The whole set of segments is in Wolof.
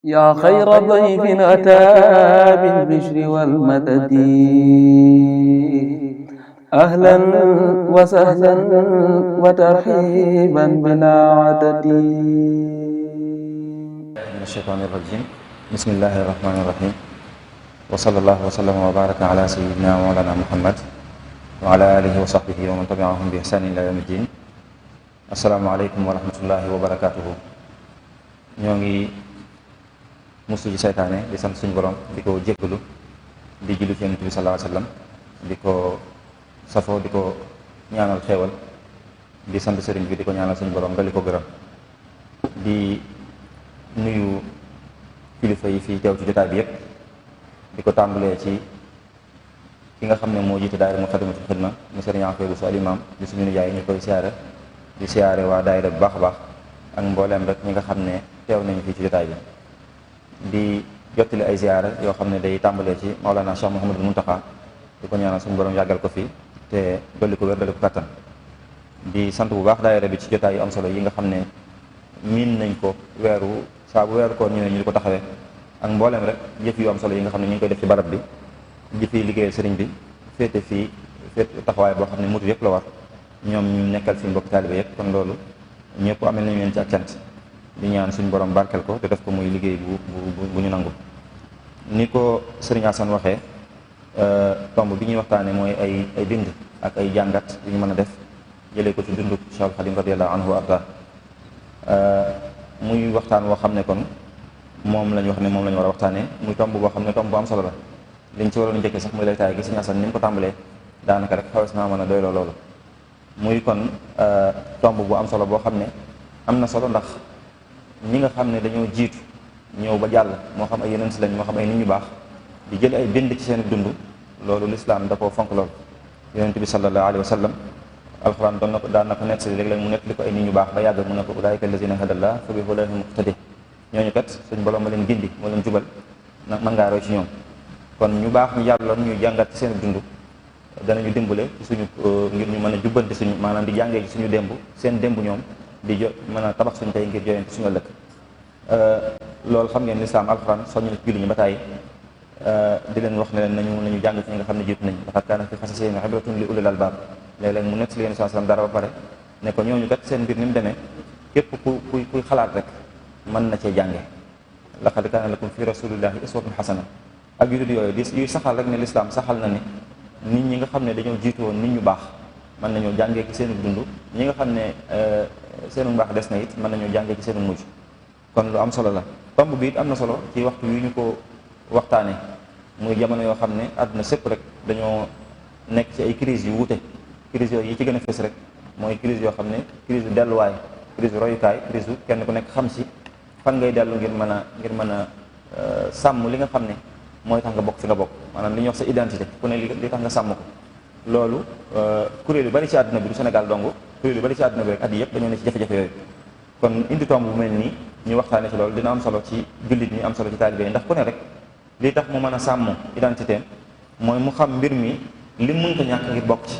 yaa xayra dayfin ataa bil bishri wal madadi ahlan wa sahlan wa tarhiiban bilaa adadi. Mina shaytaani rajiim. Bismillaahi rahmaani rahiim. Wa sallallaahu wa sallama wa baaraka alaa sayyidinaa wa mawlaanaa Muhammad wa alaa aalihi wa sahbihi wa man tabi'ahum bi ihsaanin ilaa yawmi ddiin. Assalaamu aleykum wa rahmatullaahi wa barakaatuhu. Ñoo ngi musu ci seytaane di sant suñu borom di ko jéggalu di julli ci Yonent bi sallallaahu alayhi wa sallam di ko safoo di ko ñaanal xéewal di sant sëriñ bi di ko ñaanal suñu borom dali ko gërëm di nuyu kilifa yi fii teew ci jotaay bi yépp di ko tàmbalee ci ki nga xam ne moo jiite daayira Muxaddamatul Xidma mu sëriñ Afee Buso al imaam di suñu nijaay ñu koy siyaare di siyaare waa daayira bu baax a baax ak mbooleem rek ñi nga xam ne teew nañu fii ci jotaay bi di jottali ay ziyaara yoo xam ne day tàmbalee ci Mawlana Cheikh Mouhamadul Muntaxa di ko ñaanal suñu borom yàggal ko fii te dolli ko wér dolli ko kattan di sant bu baax daayira bi ci jotaay yu am solo yi nga xam ne miin nañ ko saa bu weeru koor ñëwee ñu di ko taxawee ak mbooleem rek jëf yu am solo yi nga xam ne ñu ngi koy def ci barab bi jëf yi liggéeyal sëriñ bi féete taxawaay boo xam ne mutu yëpp la war ñoom ñu nekkal fi mbokk taalibe yëpp kon loolu ñëpp amel nañu leen ci ak cant di ñaan suñu borom barkel ko te def ko muy liggéey bu ñu nangu. ni ko sëriñ Assane waxee tomb bi ñuy waxtaane mooy ay bind ak ay jàngat yu ñu mën a def jëlee ko ci dunduk Cheikh Khadim radiyallahu anhu wa arda muy waxtaan woo xam ne kon moom lañ wax ne moom la ñu war a waxtaanee muy tomb boo xam ne tomb bu am solo la liñ ci waroon njëkkee sax muy laytaay gi sëriñ Assane ni mu ko tàmbalee daanaka rek xawees naa mën a doyloo loolu muy kon tomb bu am solo boo xam ne am na solo ndax ñi nga xam ne dañoo jiitu ñëw ba jàll moo xam ay yeneen si lañ moo xam ay nit ñu baax di jël ay bind ci seen dund loolu lislaam da koo fonk loolu yonent bi sallallahu alayhi wa sallam alxuraan daan na ko nett si léeg-léeg mu nett li ko ay nit ñu baax ba yàgg mu ne ko ulaa'ika allazina hadallah fa bi hudaahum muqtadi ñooñu kat suñ borom ma leen gindi moo leen jubal nag mën ngaa roy ci ñoom kon ñu baax ñu jàlloon ñu jàngat ci seen dund danañu dimbale ci suñu ngir ñu mën a jubbanti suñu maanaam di jàngee ci suñu démb seen démb ñoom di mën a tabax suñu tey ngir joyante suñu ëllëg loolu xam ngeen lislaam alxuraan soññu na ci julli ñu ba tàyyi di leen wax ne leen nañu jàng ci ñi nga xam ne jiitu nañ laqad kaana fi qasasihim ibratun li ulil albaab léeg-léeg mu nekk si leen saa sallam dara ba pare ne ko ñooñu kat seen mbir ni mu demee képp kuy xalaat rek mën na cee jànge laqad kaana lakum fi rasulillahi uswatun xasana ak yu dul yooyu yuy saxal rek ne lislaam saxal na ni nit ñi nga xam ne dañoo jiitu woon nit ñu baax mën nañoo jàngee ci seenu dund ñi nga xam ne seenu mbaax des na it mën nañoo jàngee ci seenu mujj kon lu am solo la tomb bi it am na solo ci waxtu yu ñu ko waxtaane muy jamono yoo xam ne àdduna sépp rek dañoo nekk ci ay crise yu wuute crise yooyu yi ci gën a fës rek mooy crise yoo xam ne crise yu delluwaay crise yu royukaay crise yu kenn ku nekk xam si fan ngay dellu ngir mën a sàmm li nga xam ne mooy tax nga bokk fi nga bokk maanaam li ñuy wax sa identité ku ne li tax nga sàmm ko loolu kuréel yu bari ci àdduna bi du Sénégal dong kuréel yu bari ci àdduna bi rek at yi yëpp dañoo ne ci jafe-jafe yooyu kon indi tomb bu mel nii ñu waxtaane ci loolu dina am solo ci jullit ñi am solo ci taalibe yi ndax ku ne rek li tax mu mën a sàmm identité mooy mu xam mbir mi li mënta ñàkk ngir bokk ci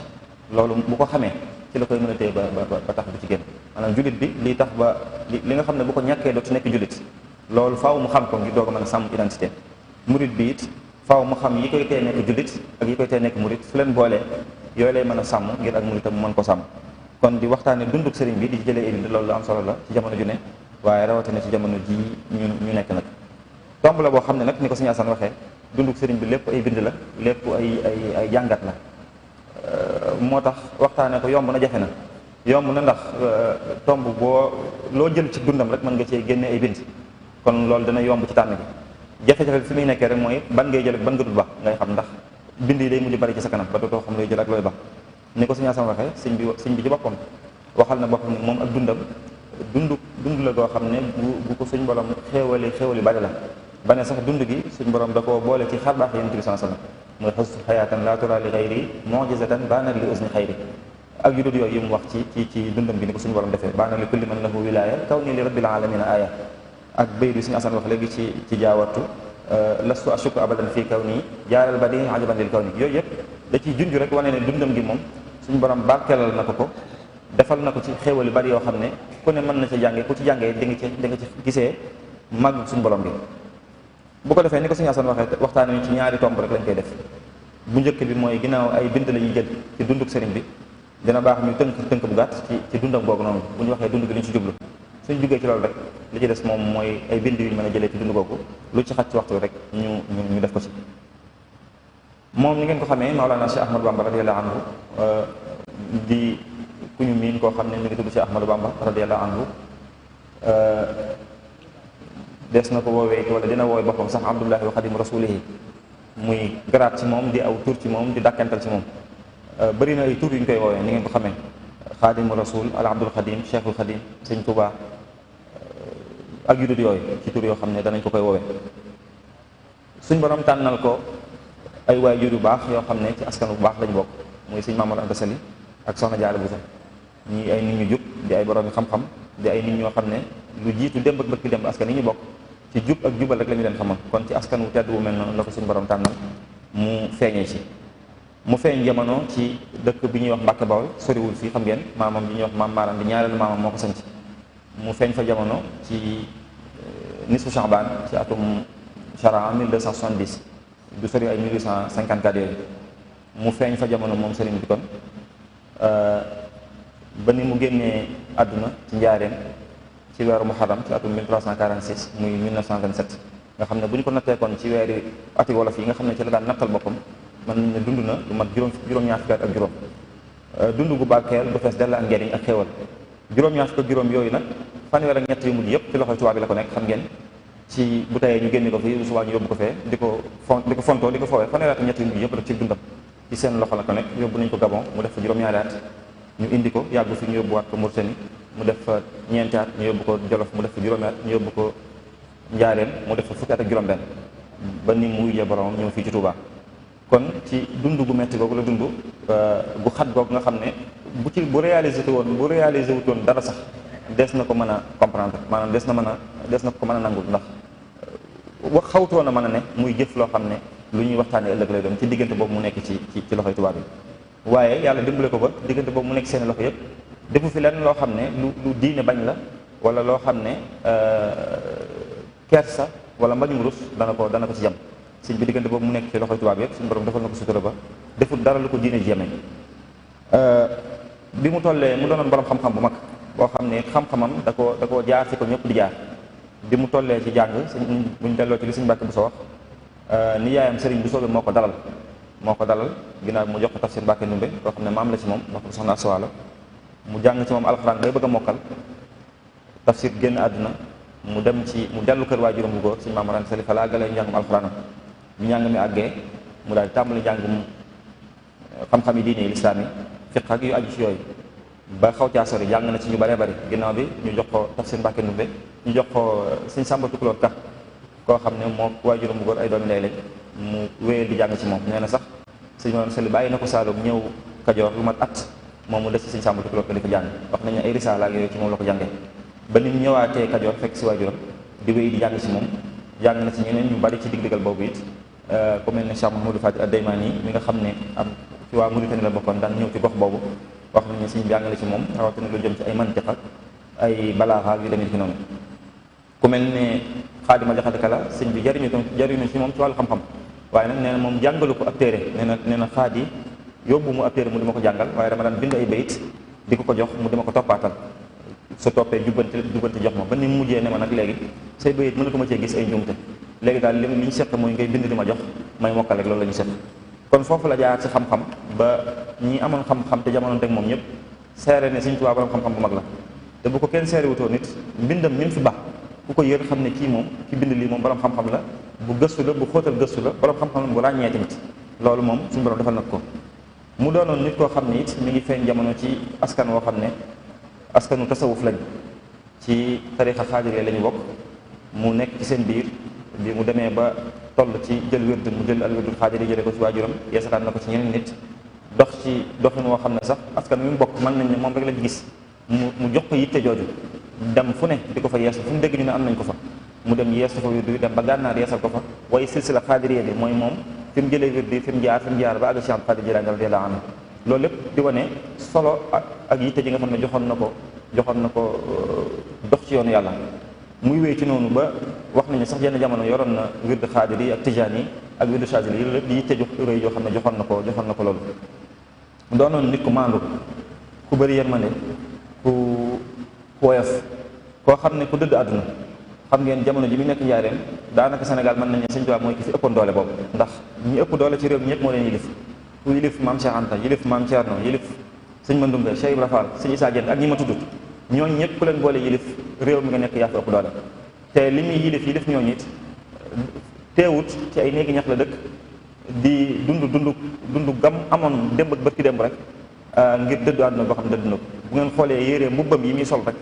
loolu bu ko xamee ci la koy mën a téye ba tax du ci génn maanaam jullit bi li tax ba li nga xam ne bu ko ñàkkee dootu nekk jullit loolu faaw mu xam ko ngir doog a mën a sàmm identité murit bi it faaw mu xam yi koy tee nekk jullit ak yi koy tee nekk murit su leen boolee yooyu lay mën a sàmm ngir ak muritam mu mën ko sàmm kon di waxtaane dunduk sëriñ bi di jëlee bind loolu am solo la ci jamono ju ne waaye rawatina ci jamono ji ñu nekk nag tomb la boo xam ne nag ni ko sëriñ Assane waxee dunduk sëriñ bi lépp ay bind la lépp ay jàngat la moo tax waxtaane ko yomb na jafe na yomb na ndax tomb loo jël ci dundam rek mën nga cee génne ay bind kon loolu dana yomb ci tànn bi jafe-jafe fi muy nekkee rek mooy ban ngay jël ak ban nga dul baax ngay xam ndax bind yi day mujj bari ci sa kanam ba dootoo xam looy jël ak looy baax ni ko sëriñ Assane waxee sëñ bi ci boppam waxal na boppam ne moom ak dund la goo xam ne bu ko suñ borom xéewali bari la ba ne sax dund gi suñ borom da koo boole ci xarbaax yonent bi sallallahu alayhi wasallam mooy xustu xayaatan laa tura li xayri mujizatan baanat li usni xayri ak yu dul yooyu yi mu wax ci dundam gi ni ko suñu borom defee baana li kulli man lahu wilaya kaw nii li rabbil alamina aya ak bay bi suñu Assane wax léegi ci jaawatu lastu ashuku abadan fii kaw nii jaaral ba di ajaban lil kaw nii yooyu yëpp da ciy junj rek wane ne dundam gi moom suñu borom barkeelal na ko defal na ko ci xéewal yu bari yoo xam ne ku ne mën na ca jànge ku ci jàngee di nga ci gisee màgg suñu borom bi. bu ko defee ni ko suñu asan waxee waxtaan nañu ci ñaari tomb rek lañ koy def. bu njëkk bi mooy ginnaaw ay bind la ñuy jël ci dunduk sëriñ bi dina baax ñu tënk bu gàtt ci dundam googu noonu bu ñu waxee dund gi li ñu ci jublu suñ jugee ci loolu rek li ci des moom mooy ay bind yu ñu mën a jëlee ci dund googu lu ci xaj ci waxtu rek ñu def ko ci. moom ni ngeen ko xamee Mawlana Cheikh Ahmadou Bamba radiyallahu anhu di ku ñu miin koo xam ne mi ngi tudd Cheikh Ahmadou Bamba radiyallahu anhu des na ko woowee wala dina woowee boppam sax Abdullahi wa Xadim Rasulihi muy garaat ci moom di aw tur ci moom di dàkkantal ci moom. bëri na ay tur yu ñu koy woowee ni ngeen ko xamee Xaadimu Rasul al Abdul Xadim Cheikhul Xadim Sëñ Tuubaa ak yu dul yooyu ci tur yoo xam ne danañ ko koy woowee. suñ borom tànnal ko ay waajur yu baax yoo xam ne ci askan bu baax lañ bokk muy sëñ Mamadou Anta Sali ak Soxna Jaara Buso ñii ay nit ñu jub di ay borom xam-xam di ay nit ñoo xam ne lu jiitu démb ak bëkki démb askan yi ñu bokk ci jub ak jubal rek la ñu leen xamal kon ci askan wu tedd wu mel noonu la ko suñu borom tànnal mu feeñee ci. mu feeñ jamono ci dëkk bi ñuy wax Mbàkke Bawol soriwul fii xam ngeen maamam bi ñuy wax maam Maaram di ñaareelu maamam moo ko sanc mu feeñ fa jamono ci nisfu Sha'ban ci atum charan 1270 du sori ay 1854 yooyu mu feeñ fa jamono moom sëriñ bi kon ba ni mu génnee àdduna ci njaareem ci weeru Muharram ci atum 1346 muy 1927 nga xam ne bu ñu ko natteekoon ci weeri ati wolof yi nga xam ne ci la daan nattal boppam mën nañ ne dund na lu mat juróom-ñaar fukki at ak juróom dund gu barkeel gu fees dell ak njariñ ak xéewal juróom-ñaar fukki ak juróom yooyu nag fanweer ak ñett yu mujj yëpp ci loxoy tubaab bi la ko nekk xam ngeen ci bu tayee ñu génne ko fii bu subaa ñu yóbbu ko fee di ko fontoo di ko foowee fanweer ak ñett yu mujj yëpp rek ci dundam ci seen loxo la ko nekk yóbbu nañ ko Gabon mu def fa juróom-ñaari at ñu indi ko yàggu fi ñu yóbbuwaat ko Mauritanie mu def fa ñeenti at ñu yóbbu ko Jolof mu def fa juróomi at ñu yóbbu ko Njaareem mu def fa fukki at ak juróom-benn ba ni mu wujjee boromam ñëw fii ci Touba. kon ci dund gu metti googu la dund gu xat googu nga xam ne bu réalisé wutoon dara sax des na ko mën a comprendre maanaam des na ko mën a nangul ndax xawtoon a mën a ne muy jëf loo xam ne lu ñuy waxtaanee ëllëg lay doon ci diggante boobu mu nekk ci loxoy tubaab yi waaye yàlla dimbale ko ba diggante boobu mu nekk seen loxo yëpp defu fi lenn loo xam ne lu diine bañ la wala loo xam ne kersa wala mbañum rus dana ko ci jam sëñ bi diggante boobu mu nekk ci loxoy tubaab yëpp suñu borom defal na ko sutura ba deful dara lu ko diine ji yeme bi mu tollee mu doonoon borom xam-xam bu mag boo xam ne xam-xamam da koo jaar fi ko ñëpp di jaar bi mu tollee ci jàng buñ delloo ci li suñu Mbàkke bu sa wax ni yaayam sëriñ bu soobee moo ko dalal ginnaaw bi mu jox ko tafsir Mbàkke Ndumbe koo xam ne maam la ci moom wax ko soxna Aswaalo mu jàng ci moom alxuraan bay bëgg a mokkal tafsir génn àdduna mu dellu kër waajuram bu góor suñu Maam Mor Anta Sali fa la àggalee njàngum alxuraanam bi njàng mi àggee mu daal di tàmbali njàngum xam-xam yi diine lislaam yi fiq ak yu aju ci yooyu ba xaw caa sori jàng na ci ñu bëree bëri ginnaaw bi ñu jox ko tafsir Mbàkke Ndumbe ñu jox ko suñ Sàmba Tukulóor Ka koo xam ne moo waajuram bu góor ay doomi ndey lañ mu wéyal di jàng ci moom nee na sax sëñ Mor Anta Sali bàyyi na ko Saalum ñëw Kajoor lu mat at moom mu des ci suñ Sàmba Tukulóor Ka di ko jàng wax nañu ay risaala ak yooyu ci moom la ko jàngee ba ni mu ñëwaatee Kajoor fekk si waajuram di wéy di jàng ci moom jàng na ci ñeneen ñu bari ci dig-digal boobu it ku mel ne Cheikh Mahmoudou Fati ad-Daymani mi nga xam ne am ci waa Mauritanie la bokkoon daan ñëw ci gox boobu wax nañ ne suñu jàngale ci moom rawatina lu jëm ci ay mantiq ak ay balaaxa yu demee ci noonu ku mel ne Xaadima Jaxate Kala sëñ bi jariñu ci moom ci wàllu xam-xam waaye nag nee na moom jàngalu ko ab téere nee na xaadi yóbbu mu ab téere mu dima ko jàngal waaye dama daan bind ay bayit di ko jox mu dima ko toppaatal su toppee jubbanti jox ma ba ni mujjee ne ma nag léegi say bayit mënatuma cee gis ay njuumte léegi daal li ñu seq mooy ngay bind di ma jox may mokkal rek loolu la ñu seq kon foofu la jaar ci xam-xam ba ñi amoon xam-xam te jamono teg moom ñëpp seere ne Sëñ Tuubaa borom xam-xam bu mag la te bu ko kenn seere wutoo nit mbindam mi mu fi baax ku ko yër xam ne kii moom ki bind lii moom borom xam-xam la bu gëstu la bu xóotal gëstu la borom xam-xam la bu ràññee tamit loolu moom suñu borom defal na ko mu doonoon nit koo xam ne it mi ngi feeñ jamono ci askan woo xam ne askanu tasawuf lañ ci tarixa xaadiriyya la ñu bokk mu nekk ci seen biir bi mu demee ba toll ci jël wérdu mu jël al wérdul xaadir yi jëlee ko ci waajuram yeesalaat na ko ci ñeneen nit dox ci doxin woo xam ne sax askan wi mu bokk mën nañ ne moom rek lañ gis mu jox ko yitte jooju dem fu ne di ko fa yeesal fu mu dégg ñu ne am nañ ko fa mu dem yeesu fa wérdu dem ba gànnaar yeesal ko fa waaye silsila xaadiriyya bi mooy moom fi mu jëlee wérdu fi mu jaar ba àgg Cheikh Xaadir Jilaani radiyallaahu anhu loolu lépp di wane solo ak yitte ji nga xam ne joxoon na ko dox ci yoonu yàlla muy wéy ci noonu ba wax nañu sax jenn jamono yoroon na wird xaadir yi ak tijaan yi ak wird chazili yi lépp di yitte jox rëy yoo xam ne joxoon na ko loolu. doonoon nit ku maandu, ku bëri yërmande, ku woyof, koo xam ne ku dëdd àdduna. xam ngeen jamono ji mu nekk njaareem daanaka Sénégal mën nañu Sëñ Tuubaa mooy ki fi ëppoon doole boobu, ndax ñi ëpp doole ci réew mi ñëpp moo leen yilif. ku yilif maam Cheikh Anta, yilif maam Thierno, yilif sëñ Mandumbe, Cheikh Ibra Fall, sëñ Issa Diène ak ñi ma tuddut, ñooñu ñëpp ku leen boole yilif réew mi nga nekk yaa fi ëpp doole. te li muy yilif ñooñu it teewut ci ay néegi ñax la dëkk di dund gam amoon démb ak bërki démb rek ngir dëddu àdduna boo xam ne dëddu na ko. bu ngeen xoolee yére mbubbam yi muy sol rek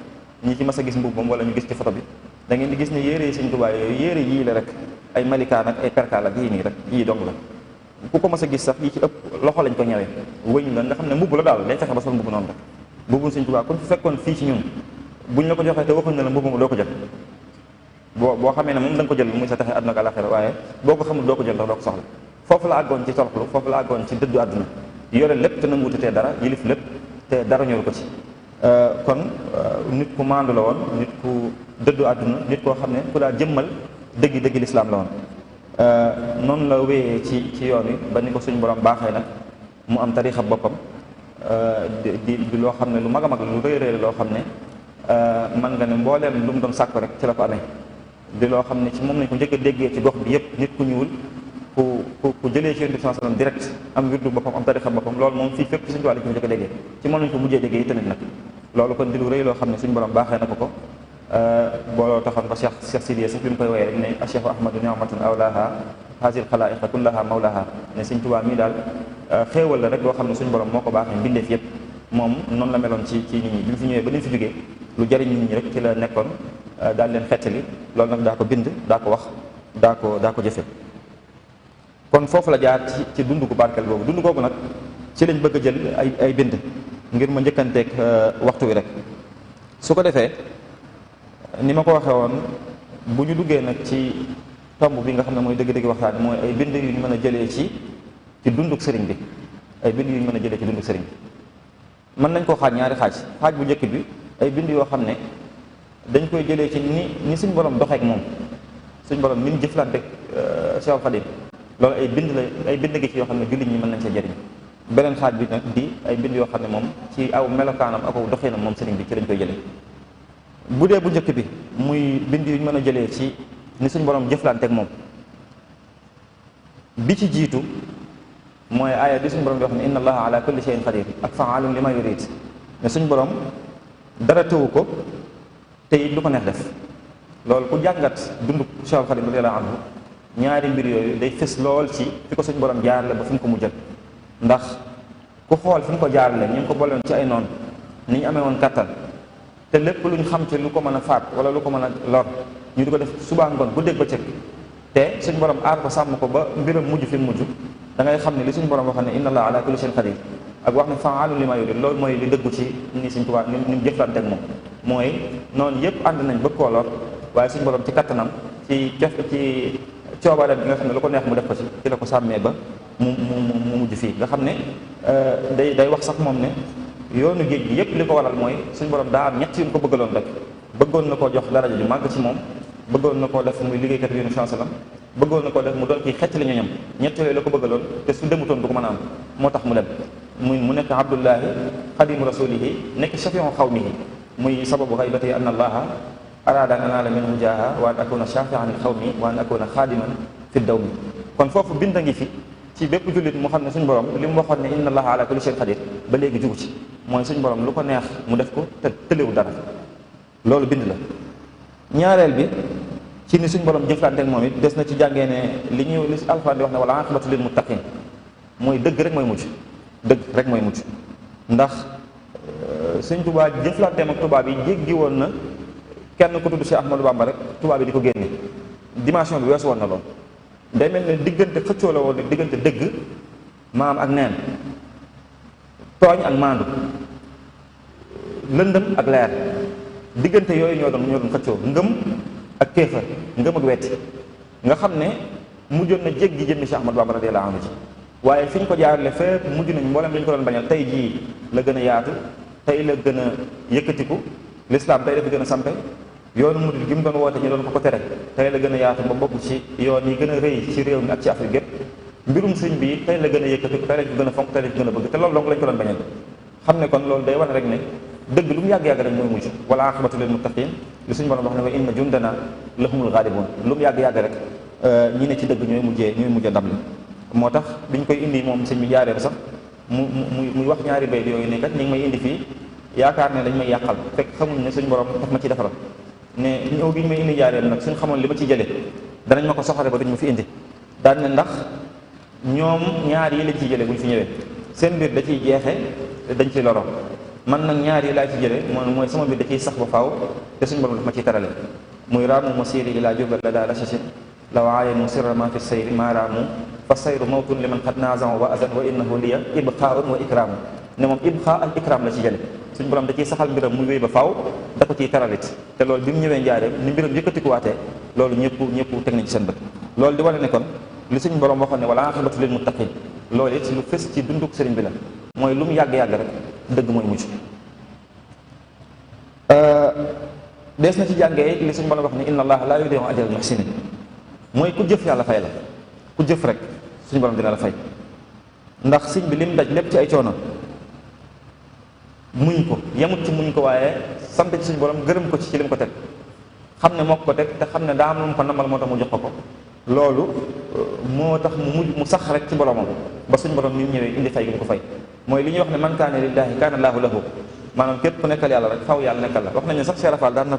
ñi ci mas a gis mbubbam wala ñu gis ci photo bi da ngeen di gis ne yére yi Sëñ Tuubaa yooyu yére yii la rek ay malikaan ak ay perkaal ak yii nii rek yii dong la. ku ko mas a gis sax yi ci ëpp loxo lañ ko ñëwee wëñ la nga xam ne mbubb la daal day fexe ba sol mbubb noonu rek. mbubbum Sëñ Tuubaa kon fekkoon fii ci ñun buñ la ko joxee te waxuñ ne la mbubbam doo ko jël boo xamee ne moom da nga ko jël muy sa taxe àdduna ak àlaxira, waaye boo ko xamul doo ko jël ndax doo ko soxla. foofu la àggoon ci toroxlu, foofu la àggoon ci dëddu àdduna, yore lépp te nanguute te dara, yilif lépp te dara ñoru ko ci. kon nit ku maandu la woon, nit ku dëddu àdduna, nit koo xam ne ku daa jëmmal dëggi lislaam la woon. noonu la wéyee ci yoon wi ba ni ko suñu borom baaxee nag mu am tariixa boppam di loo xam ne lu mag a mag lu rëy rëy loo xam ne mën nga ne mbooleem lu mu doon sàkk rek ci la ko amee. di loo xam ne ci moom lañ ko njëkk a déggee ci gox bi yépp, nit ku ñuul ku jëlee ci Yonent bi sallallahu alayhi wasallam direct am wirdu boppam am tarixa boppam, loolu moom fii fépp ci Sëñ Tuubaa lañ ko njëkk a déggee, ci moom lañ ko mujjee déggee yi tamit nag. loolu kon di lu rëy loo xam ne suñu borom baaxee na ko booloo taxoon ba Cheikh Sidiya sax bi mu koy woyee rek ne Cheikh Ahmadu ni'matun awlaha hasil xalaa'iqa kullaha mawlaha, ne Sëñ Tuubaa mii daal xéewal la rek loo xam ne suñu borom moo ko baaxee mbindeef yépp. moom noonu la meloon ci nit ñi bi mu fi ñëwee ba ni mu fi jógee lu jariñ nit ñi rek ci la nekkoon, daal leen xettali. loolu nag daa ko bind, daa ko wax, daa ko jëfe. kon foofu la jaar ci dund gu barkeel boobu. dund googu nag ci lañ bëgg a jël ay bind ngir ma njëkkanteeg waxtu wi rek. su ko defee ni ma ko waxee woon, bu ñu duggee nag ci tomb bi nga xam ne mooy dëgg-dëgg waxtaan mooy ay bind yu ñu mën a jëlee ci dunduk sëriñ bi. ay bind yu ñu mën a jëlee ci dunduk sëriñ bi mën nañ koo xaaj ñaari xaaj bu njëkk bi ay bind yoo xam ne dañ koy jëlee ci ni suñ borom doxeek moom, suñ borom ni mu jëflanteeg Cheikh Khadim. loolu ay bind gi ci yoo xam ne jullit ñi mën nañ sa jëriñ. beneen xaaj bi nag di ay bind yoo xam ne moom ci aw melokaanam ak aw doxinam moom sëriñ bi ci lañ koy jëlee. bu dee bu njëkk bi muy bind yu ñu mën a jëlee ci ni suñ borom jëflanteeg moom, bi ci jiitu mooy aaya bi suñ borom di wax ne inna allaha ala kulli shay'in qadir ak fa'aalun lima yurid, ne suñ borom dara tëwu ko te it lu ko neex def. loolu ku jàngat dundu Cheikh Khadim radiyallahu anhu ñaari mbir yooyu day fës lool ci fi ko suñ borom jaarale ba fi mu ko mujjal. ndax ku xool fi mu ko jaarale ñu ngi ko boloon ci ay noonu ni ñu amee woon kattan, te lépp lu ñu xam ci lu ko mën a faat wala lu ko mën a lor ñu di ko def subaa ngoon guddeeg bëccëg, te suñ borom aar ko sàmm ko ba mbiram mujj fi mu mujj. da ngay xam ne li suñ borom waxoon ne inna allaha ala kulli shay'in qadir ak wax ne fa'aalun limaa yurid, loolu mooy li dëggu ci ni Sëñ Tuubaa ni mu jëflante ak moom. mooy noonu yëpp ànd nañ bëgg koo lor, waaye suñ borom ci kattanam ci coobareem bi nga xam ne lu ko neex mu def ko ci la ko sàmmee ba mu mujj fii. nga xam ne day wax sax moom ne yoonu géej gi yëpp li ko waral mooy suñ borom daa am ñett yu mu ko bëggaloon rek. bëggoon na koo jox daraja ju màgg ci moom, bëggoon na koo def muy liggéeykat bi Yonent bi sallam, bëggoon na koo def mu doon kii xecc li ñoñam. ñett yooyu la ko bëggaloon, te su demutoon du ko mën a am, moo tax mu dem. mu nekk abdullahi xadimu rasulihi, nekk shafiu xawmihi, muy sababu xaybati anna allaha arada an anaala minhu jaaha wa an akuna shafian li xawmi wa an akuna xaadiman fi dawmi. kon foofu bind a ngi fi ci bépp jullit mu xam ne suñ borom li mu waxoon ne inna allaha ala kulli shay'in qadir ba léegi jugu ci, mooy suñ borom lu ko neex mu def ko te tëlewu dara. loolu bind la. ñaareel bi ci ni suñ borom jëflante ak moom it des na ci jàngee ne li Alxuraan di wax ne wala aqibatu lil muttaqin, mooy dëgg rek mooy mujj. dëgg rek mooy mujj. ndax Sëñ Tuubaa jëflanteem ak tubaab yi jéggi woon na kenn ku tudd Cheikh Ahmadou Bamba rek tubaab yi di ko génne. dimension bi weesu woon na lool. day mel ne diggante xëccoo la woon diggante dëgg maam ak neen, tooñ ak maandu, lëndëm ak leer. diggante yooyu ñoo doon xëccoo, ngëm ak kéefar, ngëm ak wetti. nga xam ne mujjoon na jéggi jëmmi Cheikh Ahmadou Bamba radiyallahu anhu ci. waaye fi ñu ko jaarale fépp mujj nañ mboolem dañu ko doon bañal, tey jii la gën a yaatu, tey la gën a yëkkatiku, lislaam tey dafa gën a sampe, yoonu murid gi mu doon woote ñu doon ko tere tey la gën a yaatu ba bokk ci yoon yi gën a rëy ci réew mi ak ci Afrique gépp mbirum sëñ bi tey la gën a yëkkati tey lañ ko gën a fonk tey lañ ko gën a bëgg te loolu donc lañ ko doon bañal xam ne kon loolu day wane rek ne dëgg lu mu yàgg-yàgg rek mooy mujj wala aqibatu lil muttaqin li suñu borom wax ne wa inna jundana lahumul ghalibun lu mu yàgg-yàgg rek ñi ne ci dëgg ñooy mujjee ndam li moo tax biñ koy indi moom sëñ bi jaareem sax muy wax ñaari bay yooyu ne kat ñi ngi may indi fii yaakaar ne dañ may yàqal fekk xamuñ ne suñu borom daf ma ci defaral ne ñëw gi ñu may indi jaareem nag suñ xamoon li ma ci jëlee danañ ma ko soxale ba duñ ma fi indi daan ne ndax ñoom ñaar yi lañ ciy jëlee buñ fi ñëwee seen mbir da ciy jeexe dañ ciy loro man nag ñaar yi laa ci jëlee mooy sama mbir da ciy sax ba faaw te suñu borom daf ma ciy tarale muy raamu masiri ila jubal la daa rachachin law aayanu sirra ma fi sayri maa raamu fa sayru mawtun liman qad naazan wa azan wa innahu liya ibqaun wa ikraamu ne moom ibqa ak ikram la ci jële suñu borom da ciy saxal mbiram muy wéy ba faaw da ko ciy taralit te loolu bi mu ñëwee njaareem ni mbiram yëkkatikuwaatee loolu ñëpp teg nañ ci seen bët loolu di wane ne kon li suñu borom waxoon ne wala aqibatu lil muttaqin loolu it lu fës ci dunduk sëriñ bi la mooy lu mu yàgg-yàgg rek dëgg mooy mujj dees na ci jàngee li suñu borom wax ne inna allaha la yudi'u ajral muhsinin mooy ku jëf yàlla fay la ku jëf rek suñu borom dina la fay ndax sëñ bi lim daj lépp ci ay coono muñ ko yemut ci muñ ko waaye sant ci suñu borom gërëm ko ci lim ko teg xam ne moo ko teg te xam ne daa am lu mu ko namal moo tax mu jox ko loolu moo tax mu sax rek ci boromam ba suñu borom ni mu ñëwee indi fay gi mu ko fay mooy li ñuy wax ne man kaana lillaahi kaana laahu lahu maanaam képp ku nekkal yàlla rek faw yàlla nekkal la wax nañ ne sax Cheikh Rafal daan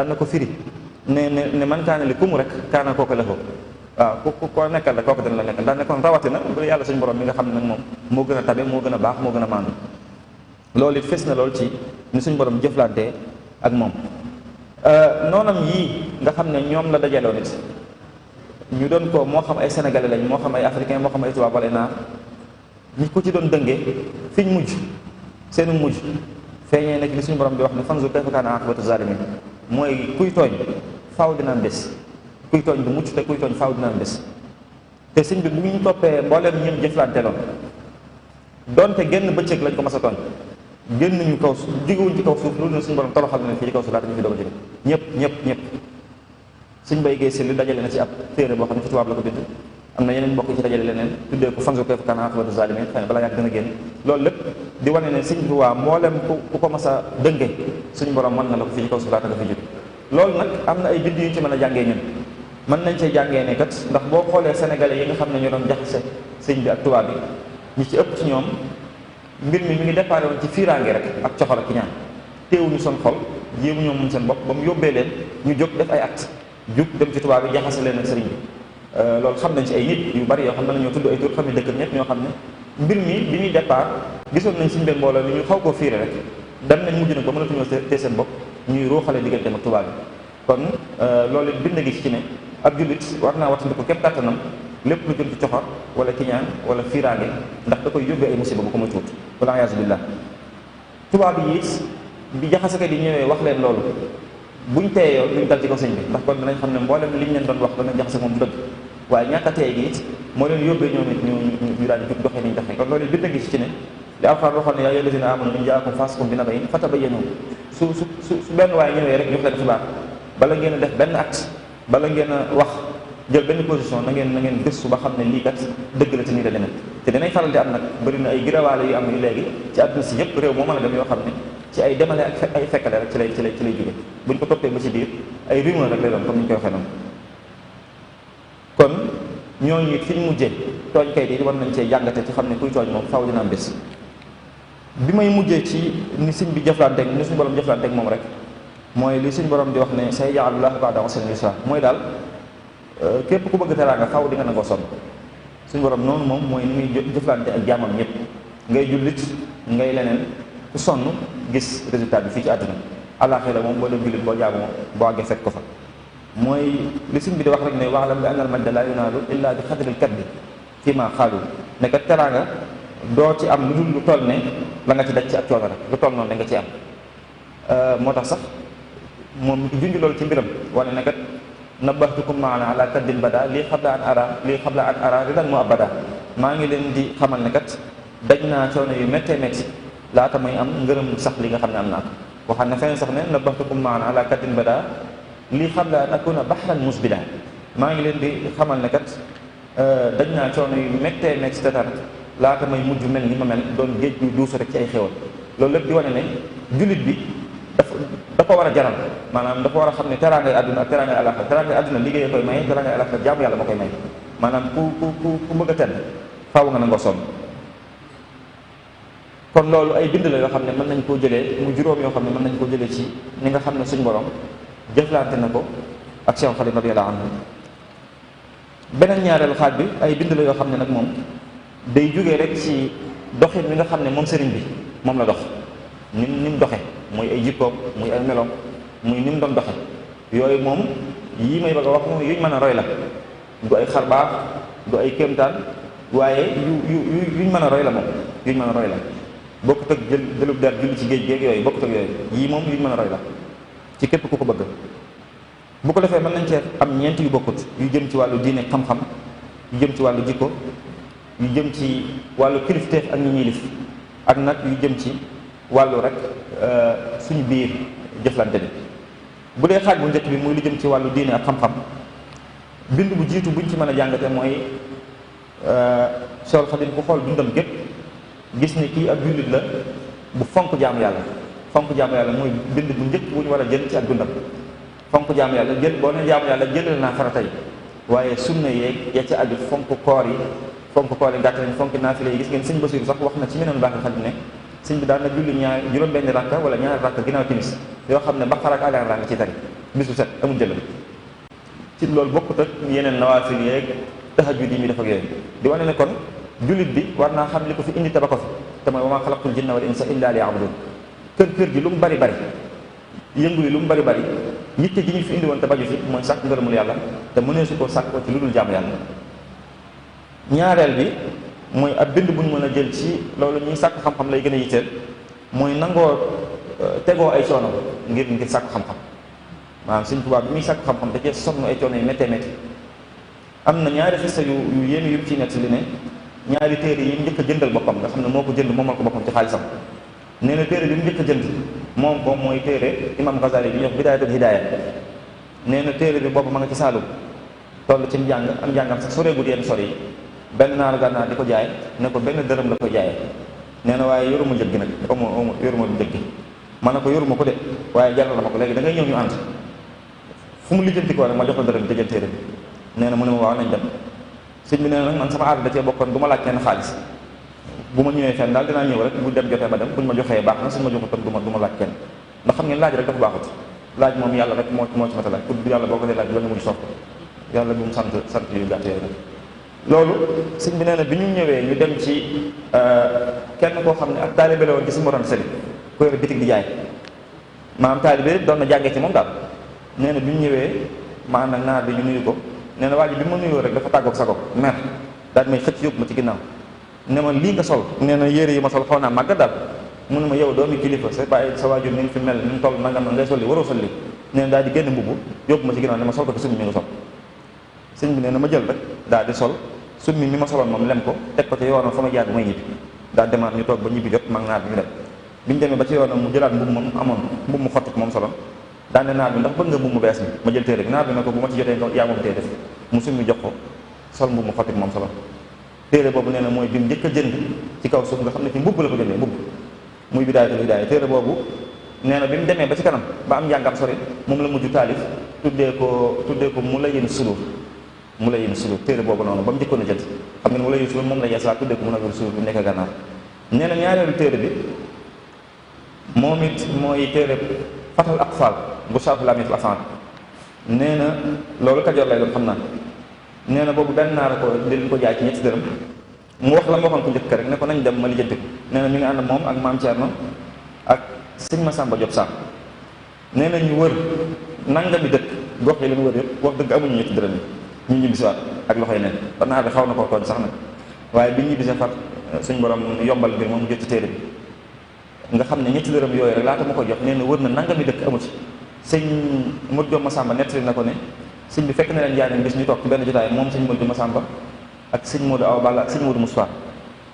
na ko firi ne man kaana li kumu rek kaana kooku lahu waaw ku ko nekkal rek kooku dana la nekkal daan ne kon rawatina bu yàlla suñu borom mi nga xam ne nag moom moo gën a tabe moo gën a baax moo gën a maandu loolu it fes na loolu ci ni suñu borom jëflantee ak moom noonam yii nga xam ne ñoom la dajaloo nit ñu doon ko moo xam ay sénégalais lañ moo xam ay africain moo xam ay tubaab wala naar ñi ko ci doon dëngee fiñ mujj seenu mujj feeñee nag li suñu borom di wax ne fanzur kayfa kaana aqibatu zalimin mooy kuy tooñ faaw dina am bés kuy tooñ du mucc te kuy tooñ faaw dina am bés te sëñ bi bu ñu toppee mbooleem ñun jëflante loon donte genn bëccëg lañ ko mas a tooñ génn ñu kaw suuf jógewuñ ci kaw suuf loolu na suñu borom toroxal na fii ci kaw suuf laata ñu fi doog a jóge ñëpp suñ bay géey si li dajale na ci ab téere boo xam ne ci tubaab la ko bind am na yeneen mbokk ci dajale leneen tuddee ko fanzur kayfa kaana aqibatu zalimin xëy na balaa yàgg dina génn loolu lépp di wane ne sëñ bi waa mboolem ku ko mas a dënge suñu borom mën na la ko fii ci kaw suuf laata nga fi jóge loolu nag am na ay bind yu ñu ci mën a jàngee ñun mën nañ cee jàngee ne kat ndax boo xoolee sénégalais yi nga xam ne ñoo doon jaxase sëñ bi ak tubaab bi ñi ci ëpp ci ñoom mbir mi ngi déparé woon ci fiiraange rek ak coxor ak ñaan teewuñu seen xol jéemu ñoom moom seen bopp ba mu yóbbee leen ñu jóg def ay acte jóg dem ci tubaab bi jaxase leen ak sëriñ bi loolu xam nañ ci ay nit yu bari yoo xam ne ñoo tudd ay tur xam ne dëkk ñëpp ñoo xam ne mbir mi bi ñuy départ gisoon nañ suñu benn mbooloo ni ñu xaw koo fiire rek dem nañ mujj nag ba mënatuñoo tee seen bopp ñuy ruuxale diggante ak tubaab bi kon loolu bind gi ci ne ab jullit war naa wattandiku képp kàttanam lépp lu jëm ci coxor wala kiñaan wala fiiraange ndax da koy yóbbee ay musiba bu ko muy tuut wala ayaasu billah tubaab yi it bi jaxasekat yi ñëwee wax leen loolu buñ teeyoo duñ dal ci ko sëñ bi ndax kon danañ xam ne mboolem liñ leen doon wax dana jaxase moom du dëgg waaye ñàkk a teey gi it moo leen yóbbee ñoom it ñu daal di doxee niñ doxee kon loolu bind gi ci ne li Alxuraan waxoon ne yaa ayyuhal lazina aamanu in jaakum faasiqun bi naba'in fatabayyanu su benn waay ñëwee rek jox leen xibaar bala ngeen a def benn acte bala ngeen a wax jël benn position na ngeen gëstu ba xam ne lii kat dëgg la te nii la demee te dinañ faral di am nag bëri na ay girawaale yu am yu léegi ci àdduna si yëpp réew moo mën a dem yoo xam ne ci ay demale ak ay fekkale rek ci lay jóge buñ ko toppee ba ci biir ay rumeur rek lay doon comme ni ñu koy waxee noonu kon ñooñu it fi ñu mujjee tooñkay yi war nañ cee jàngate ci xam ne kuy tooñ moom faaw dina am bés bi may mujjee ci ni sëñ bi jëflanteeg ni suñu borom jëflanteeg moom rek mooy li suñu borom di wax ne sayaj'alullaahu ba'da usrin yusra mooy daal képp ku bëgg teraanga faaw di nga nangoo sonn suñu borom noonu moom mooy ni muy jëflante ak jaamam ñëpp ngay jullit ngay leneen ku sonn gis résultat bi fii ci àdduna àllaaxira moom boo dem jullit boo jaamoo boo àggee fekk ko fa mooy li sëñ bi di wax rek ne wa'lam bi anna al-majda laa yunaalu illaa bi qadril kaddi fii maa xaalu ne kat teraanga doo ci am lu dul lu toll ne la nga ci daj ci ak coono rek lu toll noonu da nga ci am moo tax sax moom junj loolu ci mbiram wane ne kat nabbahtukum maana ala kaddin bada lii xabla an ara ridan mu abada maa ngi leen di xamal ne kat daj naa coono yu méttee métti laata may am ngërëm sax li nga xam ne am naa ko waxaan ne feneen sax ne nabaxtukum maan ala katin bada lii xam la an akuna baxran musbida maa ngi leen di xamal ne kat dañ naa coono yu méttee nekk si tatar laata may mujj mel ni ma mel doon géej gu duusu rek ci ay xéwal loolu lépp di wane ne jullit bi dafa war a jaral maanaam dafa war a xam ne teraangay àdduna ak teraangay àllaxira teraangay àdduna liggéey koy maye teraangay àllaxira jaamu yàlla moo koy may maanaam ku bëgg a tedd faaw nga nangoo sonn kon loolu ay bind la yoo xam ne mën nañ koo jëlee mu juróom yoo xam ne mën nañ koo jëlee ci ni nga xam ne suñu borom jëflante na ko ak Cheikh Khadim radiyallahu anhu beneen ñaareelu xaaj bi ay bind la yoo xam ne nag moom day jógee rek ci doxin mi nga xam ne moom sëriñ bi moom la dox ni mu doxe muy ay jikkoom muy ay meloom muy ni mu doon doxe yooyu moom yii may bëgg a wax moom yuñ mën a roy la du ay xarbaax du ay kéemtaan waaye yuñ mën a roy la moom yuñ mën a roy la bokkut ak jëlub der julli ci géej géej yooyu bokkut ak yooyu yii moom yuñ mën a roy la ci képp ku ko bëgg bu ko defee mën nañ cee am ñeent yu bokkut yu jëm ci wàllu diine xam-xam yu jëm ci wàllu jikko yu jëm ci wàllu kilifteef ak ñi ñuy lif ak nag yu jëm ci wàllu rek suñu biir jëflante bi bu dee xaaj bu njëkk bi muy lu jëm ci wàllu diine ak xam-xam bind bu jiitu buñ ci mën a jàngate mooy Seexul Xadiim ku xool dundam gépp gis ni kii ak jullit la bu fonk jaamu yàlla fonk jaamu yàlla mooy bind bu njëkk bu ñu war a jël ci ak dundam fonk jaamu yàlla jël boo ne jaamu yàlla jëlal naa farata yi waaye sunna yeeg ya ca aju fonk koor yi gàtt nañ fonk naafile yi gis ngeen sëñ Basiru sax wax na ci meneen baaxil xadim ne sëñ bi daan na julli juróom-benn rakka wala ñaari rakka ginnaaw timis yoo xam ne Baqara ak Aali Imraan nga ciy tari bisu set amul jëlal ci loolu bokkut ak yeneen nawaafil yeeg tahajjud yi muy def ak yooyu di wane ne kon jullit bi war naa xam li ko fi indi te ba ko fi te mooy wa maa xalaqtul jinna wal insa illa liya'budun kër gi lu mu bari yëngu yi lu mu bari yitte ji ñu fi indi woon te baju fi mooy sàkk ngërëmul yàlla te mënee su ko sàkk ko ci lu dul jaamu yàlla ñaareel bi mooy ab bind bu ñu mën a jël ci loolu ñuy sàkk xam-xam lay gën a yitteel mooy nangoo tegoo ay coono ngir sàkk xam-xam maanaam Sëñ Tuubaa bi muy sàkk xam-xam da cee sonn ay coono yu méttee métti am na ñaari xista yu yéen yu ci nekk li ne ñaari téere yi mu njëkk a jëndal boppam nga xam ne moo ko jënd moomal ko boppam ci xaalisam nee na téere bi mu njëkk a jënd moom ko mooy téere imam Ghazali bi ñuy wax Bidaayatul Hidaaya nee na téere bi boobu ma nga ci Saalum toll ci njàng am njàngam sax soreegul yenn sori yi benn naar gànnaar di ko jaay ne ko benn dërëm la koy jaayee nee na waaye yoruma njëg gi nag yoruma njëg gi ma ne ko yoruma ko de waaye jaral na ma ko léegi da ngay ñëw ñu ànd fu mu lijjanti ko rek ma jox la dërëm bi te jël téere bi nee na mu ne ma waaw nañ dem sëñ bi nee na nag man sama aada da cee bokkoon du ma laaj kenn xaalis bu ma ñëwee fenn daal dinaa ñëw rek bu dem jotee ma dem buñ ma joxee baax na suñ ma joxutoon du ma laaj kenn ndax xam ngeen laaj rek dafa baaxut laaj moom yàlla rek moo ci mata laaj pour yàlla boo ko dee laaj ba nga mujj sopp yàlla bu mu sant yu gàtt yooyu nag loolu sëñ bi nee na bi ñu ñëwee ñu dem ci kenn koo xam ne ak taalibe la woon ci si moron sëli ko yore bitig di jaay maanaam taalibe doon na jàngee ci moom daal nee na bi ñu ñëwee maanaam naar bi ñu nuyu ko nee na waa ji bi ma nuyoo rek dafa tàggoog sa goog mer daal may xëcc yóbbu ma ci ginnaaw ne ma lii nga sol nee na yére yi ma sol xaw naa màgg daal mu ne ma yow doomi kilifa sa bàyyi sa waajur ni nga fi mel ni mu toll nangam ngay sol li waroo sol li nee na daal di génn mbubb yóbbu ma ci ginnaaw ne ma sol ko te summi mi nga sol sëñ bi nee na ma jël rek daal di sol summi mi ma soloon moom lem ko teg ko ci yoonam fa ma jaar bi may ñibbi daal demaat ñu toog ba ñibbi jot mag naar bi ñu dem bi ñu demee ba ci yoonam mu jëlaat mbubb moom amoon mbubb mu xottu ko moom soloon daal ne naar bi ndax bëgg nga mbubb mu bees mi ma jël téere bi naar bi ne ko bu ma ci jotee yaa moom tee def mu summi jox ko sol mbubb mu xottu ko moom soloon téere boobu nee na mooy bi mu njëkk a jënd ci kaw suuf nga xam ne ci mbubb la ko jëndee mbubb muy Bidaayatul Hidaaya téere boobu nee na bi mu demee ba ci kanam ba am njàngam sori moom la mujj taalif tuddee ko Mulayyinu Sudur téere boobu noonu ba mu njëkkoon a jënd xam nga ne Mulayyinu Sudur moom la yeesaa tuddee ko Mulayyinu Sudur bu nekk gànnaar nee na ñaareelu téere bi moom it mooy téere Fathul Aqfal bu Sharh Laamiyatul Af'aal nee na loolu Kajoor lay doon xam naa nee na boobu benn naar ko di leen ko jaay ci ñetti dërëm mu wax la ma waxoon ko njëkk rek ne ko nañ dem ma lijjanti ko nee na mi ngi ànd moom ak maam Thierno ak sëñ Masamba Diop Sam nee na ñu wër nangami dëkk gox yi leen wër yëpp wax dëgg amuñu ñetti dërëm yi ñu ñibbisiwaat ak loxoy neen ba naar bi xaw na koo tooñ sax nag waaye bi ñibbisee far suñ borom yombal mbir moom jot ci téere bi nga xam ne ñetti dërëm yooyu rek laata ma ko jox nee na wër na nangami dëkk amu ci sëñ Modou Diop Masamba nettali na ko ne sëñ bi fekk na leen jaay bis ñu toog ci benn jotaay moom sëñ Modou Massamba ak sëñ Modou Awa Balla ak sëñ Modou Moustapha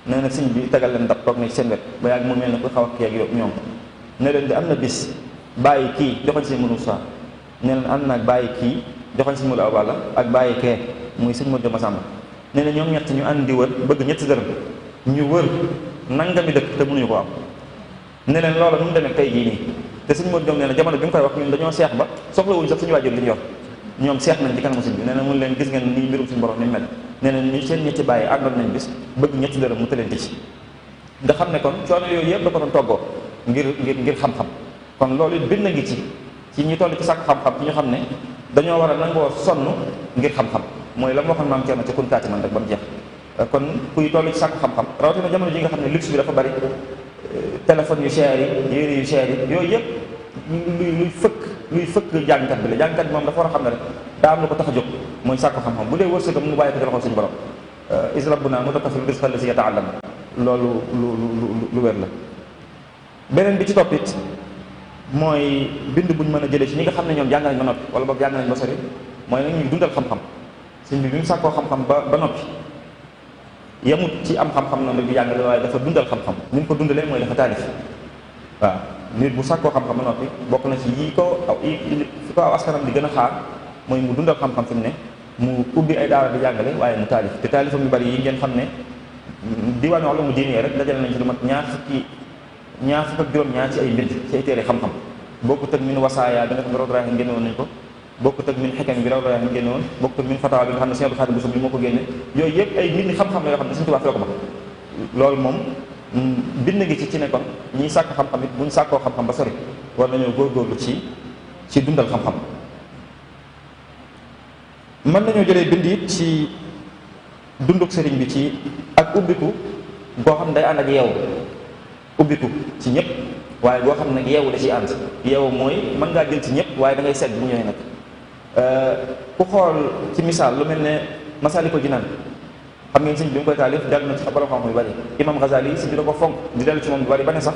nee na sëñ bi tegal leen dab toog na ci seen wet ba yàgg mu mel ne ku xaw a kii ak ñoom ne leen di am na bis bàyyi kii joxoñ sëñ Modou Moussa nee na ànd naag bàyyi kii joxoñ sëñ Modou Awa Balla ak bàyyi kee muy sëñ Modou Massamba nee na ñoom ñett ñu ànd di wër bëgg ñetti dërëm ñu wër nangami dëkk te mënuñu ko am ne leen loola nu mu demee tey jii nii te sëñ Modou Diom nee na jamono bi mu koy wax ñun dañoo seex ba soxlawuñu sax suñu waajur li ñu yor ñoom seex nañ ci kanamu sëñ bi nee na mun leen gis ngeen nii mbirum suñu borom ni mel nee na ñu seen ñetti bàyyi àndoon nañ bis bëgg ñetti dërëm mu tëleenti ci nga xam ne kon coono yooyu yëpp da ko doon toggoo ngir xam-xam kon loolu it bind ngi ci ñi toll ci sàkk xam-xam ci ñu xam ne dañoo war a nangoo sonn ngir xam-xam mooy la ma waxoon maam Thierno ci kunkaati man rek ba mu jeex kon kuy toll ci sàkk xam-xam rawatina jamono ji nga xam ne luxe bi dafa bari téléphone yu cher yi yére yu cher yi yooyu yëpp luy fëkk jàngkat bi la jàngkat bi moom dafa war a xam ne rek daa am lu ko tax a jóg mooy sàkk xam-xam bu dee wërsëgam mu bàyyi ko ci loxol suñu borom is rabbuna mutakaffil rizqa allazi yata'allam loolu lu wér la beneen bi ci toppit mooy bind buñ mën a jëlee ci ñi nga xam ne ñoom jàng nañ ba noppi wala boog jàng nañ ba sori mooy nag ñuy dundal xam-xam sëñ bi mu sàkkoo xam-xam ba noppi yemut ci am xam-xam noonu rek di jàngale waaye dafa dundal xam-xam ni mu ko dundalee mooy dafa taalif waaw nit bu sàkkoo xam-xam ba noppi bokk na ci fi ko aw askanam di gën a xaar mooy mu dundal xam-xam fi mu ne mu ubbi ay daara di jàngale waaye mu taalif te taalifam yu bari yi ngeen xam ne diwaanu ulumu diine rek dajale nañ ci lu mat ñaar fukk ak juróom-ñaar ci ay mbind ci ay téere xam-xam bokkut ak min wasaaya bi nga xam ne Rawdu Rayaahiin génne woon nañ ko bokkut ak min xikam bi Rawdu Rayaahiin génne woon bokkut ak min fatawa bi nga xam ne Sëñ Abdou Khadim Bousso bi moo ko génne yooyu yëpp ay mbind xam-xam la yoo xam ne Sëñ Tuubaa fi la ko ba loolu moom bind ngi ci ne kon ñiy sàkk xam-xam it buñ sàkkoo xam-xam ba sori war nañoo góorgóorlu ci dundal xam-xam mën nañoo jëlee bind it ci dunduk sëriñ bi ci ak ubbiku goo xam ne day ànd ak yeewu ubbiku ci ñëpp waaye goo xam ne nag yeewu da ciy ànd yeewu mooy mën ngaa jël ci ñëpp waaye da ngay segg bu ñëwee nag ku xool ci misaal lu mel ne Masaalikul Jinaan xam ngeen sëñ bi mu koy taalif dellu na ci borom xam-xam yu bari imam Ghazali sëñ bi da ko fonk di dellu ci moom bu bari ba ne sax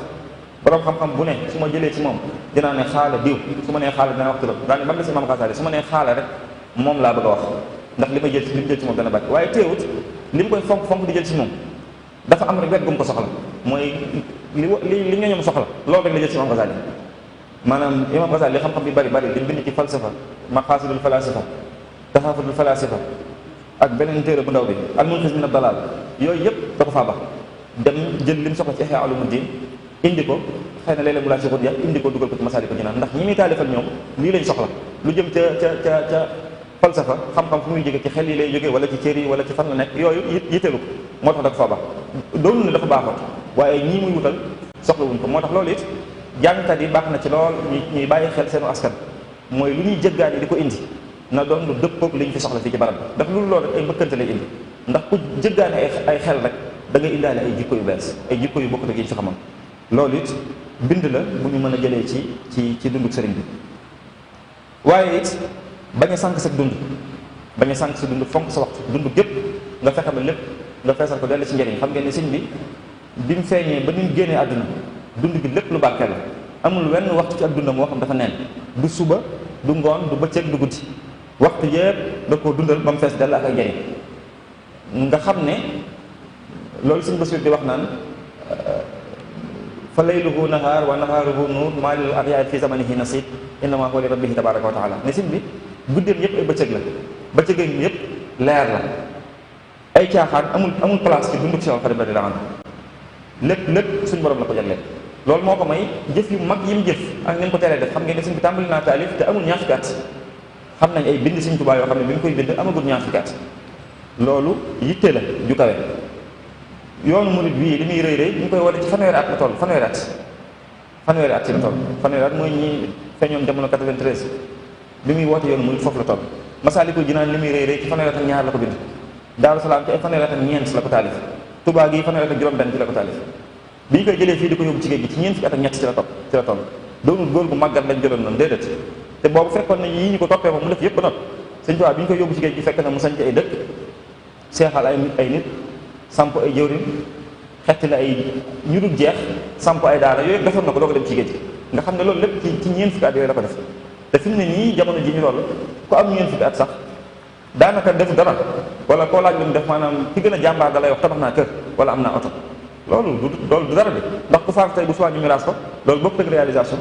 borom xam-xam bu ne su ma jëlee ci moom dinaa ne xaala diw su ma nee xaala dina wax turam daane ba mu des imam Ghazali su ma nee xaala rek moom laa bëgg a wax ndax li may jël ci li mu jël ci moom dana bari waaye teewut li mu koy fonk di jël ci moom dafa am rek wet gu mu ko soxla mooy li nga ñoom soxla loolu rek la jël ci imam Ghazali maanaam imam Ghazali li xam-xam bi bari di bind ci falsafa maqasidul falasifa taxaafudul falasifa ak beneen téere bu ndaw bi al-munqiz min ad-dalal yooyu yëpp da ko faa bax dem jël li mu soxla ci Ihya Ulumuddin indi ko xëy na léeg-léeg mu laaj si xut ya indi ko dugal ko ci Masaalikul Jinaan ndax ñi muy taalifal ñoom lii lañ soxla lu jëm ca falsafa xam-xam fu muy jóge ci xel yi lay jóge wala ci cër yi wala ci fan la nekk yooyu yitteelu ko moo tax da ko faa bax doonu ne dafa baaxoon waaye ñii muy wutal soxlawuñ ko moo tax loolu it jàngkat yi baax na ci lool ñuy bàyyi xel seenu askan mooy lu ñuy jëggaani di ko indi na doon lu dëppoog li ñu fi soxla fii ci barab bi ndax loolu rek ay mbëkkante lay indi ndax ku jëggaani ay xel rek da ngay indaale ay jikko yu bees ay jikko yu bokk ak yi ñu fi xamoon loolu it bind la bu ñu mën a jëlee ci dunduk sëriñ bi waaye it bañ a sànq sa dund bañ a sànq sa dund fonk sa waxtu dund gépp nga fexe ba lépp nga feesal ko dellu ci njëriñ xam ngeen ne sëñ bi mu feeñee ba ni mu génnee àdduna dund bi lépp lu barkeel la amul wenn waxtu ci ak dundam moo xam dafa neen du suba du ngoon du bëccëg du guddi waxtu yëpp da koo dundal ba mu fees dell ak ay njëriñ nga xam ne loolu sëñ Basiir di wax naan fa layluhu nahaar wa nahaaruhu nuur maa lil axyaar fi zamanihi nasiib innamaa huwa li rabbihi tabaaraka wa taala ne sëñ bi guddeem yëpp ay bëccëg la bëccëgam yëpp leer la ay caaxaan amul place ci dunduk Seex Xaadim radiyallaahu anhu lépp suñu borom la ko jagleel loolu moo ko may jëf yu mag yi mu jëf ak ngeen ko teree def xam ngeen ne sëñ bi tàmbali naa taalif te amul ñaar fukki at xam nañ ay bind sëñ Tuubaa yoo xam ne bi mu koy bind amagul ñaar fukki at loolu yitte la ju kawe yoonu murid bii li muy rëy ñu koy wane ci fanweeri at la toll fanweeri at ci la toll fanweeri at mooy ñi feeñoon jamono 93 bi muy woote yoonu murid foofu la toll Masaalikul Jinaan li muy rëy ci fanweeri at ak ñaar la ko bind Daaru Salaam ci ay fanweeri at ak ñeent la ko taalif Touba gi fanweeri at ak juróom-benn ci la ko taalif bi ñu koy jëlee fii di ko yóbbu ci géej gi ci ñeent fukki at ak ñett ci la toll doonul góor gu màggat lañ jëloon noonu déedéet te boobu fekkoon na yii ñu ko toppee moom mu def yëpp ba noppi Sëñ Tuubaa bi ñu koy yóbbu ci géej gi fekk na mu sañc ay dëkk seexal ay nit samp ay jëwriñ xetti la ay ñu dul jeex samp ay daara yooyu defoon na ko doo ko dem ci géej gi nga xam ne loolu lépp ci ñeent fukki at yooyu la ko def te fi mu ne nii jamono ji ñu loolu ku am ñeent fukki at sax daanaka defu dara wala koo laaj lu mu def maanaam ki gën a jàmbaar da lay wax tabax naa kër wala am naa oto loolu du dara de ndax ku faatu tey bu suwaa ñu miraas ko loolu bokk ak réalisation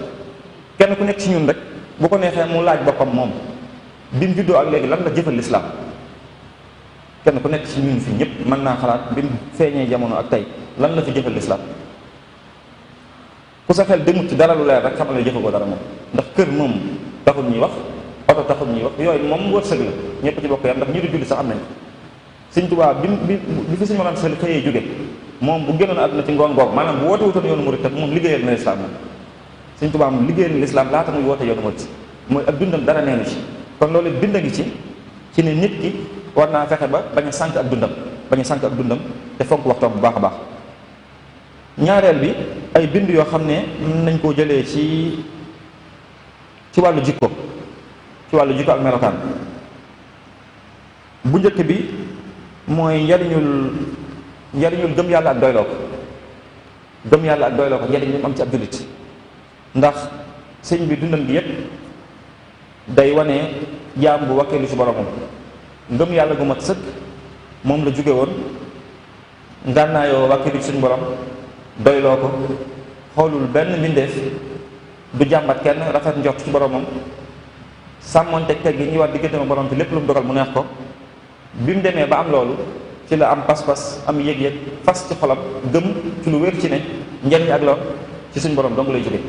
kenn ku nekk ci ñun rek bu ko neexee mu laaj boppam moom bi mu juddoo ak léegi lan la jëfal lislaam. kenn ku nekk ci ñun fi ñëpp mën naa xalaat bi mu feeñee jamono ak tey lan la fi jëfal lislaam. ku sa xel demut ci dara lu leer rek xamal ne jëfa ko dara moom, ndax kër moom taxul ñuy wax, oto taxul ñuy wax, yooyu moom wërsëg la ñëpp ci bokk yam, ndax ñi di julli sax am nañ. Sëñ Tuubaa bi fi Sëñ Mor Anta Sali xëyee jóge moom bu génnoon àdduna ci ngoon googu maanaam bu woote wutoon yoonu murit tam moom liggéeyal na lislaam moom. Sëñ Tuubaa moom liggéeyal na lislaam laata muy woote yoonu murit mooy ak dundam dara neenu ci. kon loolu bind a ngi ci ne nit ki war naa fexe ba bañ a sànq ak dundam te fonk waxtoom bu baax a baax. ñaareel bi ay bind yoo xam ne mën nañ koo jëlee ci wàllu jikko ak melokaan. bu njëkk bi mooy njariñul gëm yàlla ak doyloo ko njariñ li mu am ci ab jullit. ndax sëñ bi dundam gi yépp day wane jaam bu wakkeelu ci boromam, ngëm yàlla gu mat sëkk moom la jóge woon ngànnaayoo wakkeelu ci suñu borom, doyloo ko, xoolul benn mbindeef, du jàmbat kenn, rafet njort ci boromam, sàmmoonte teg gi ñuy war diggante ma borom ci lépp lu mu dogal mu neex ko. bi mu demee ba am loolu ci la am pas-pas, am yëg-yëg, fas ci xolam, gëm ci lu wér ci ne njariñ ak lor ci suñu borom dong lay jóge.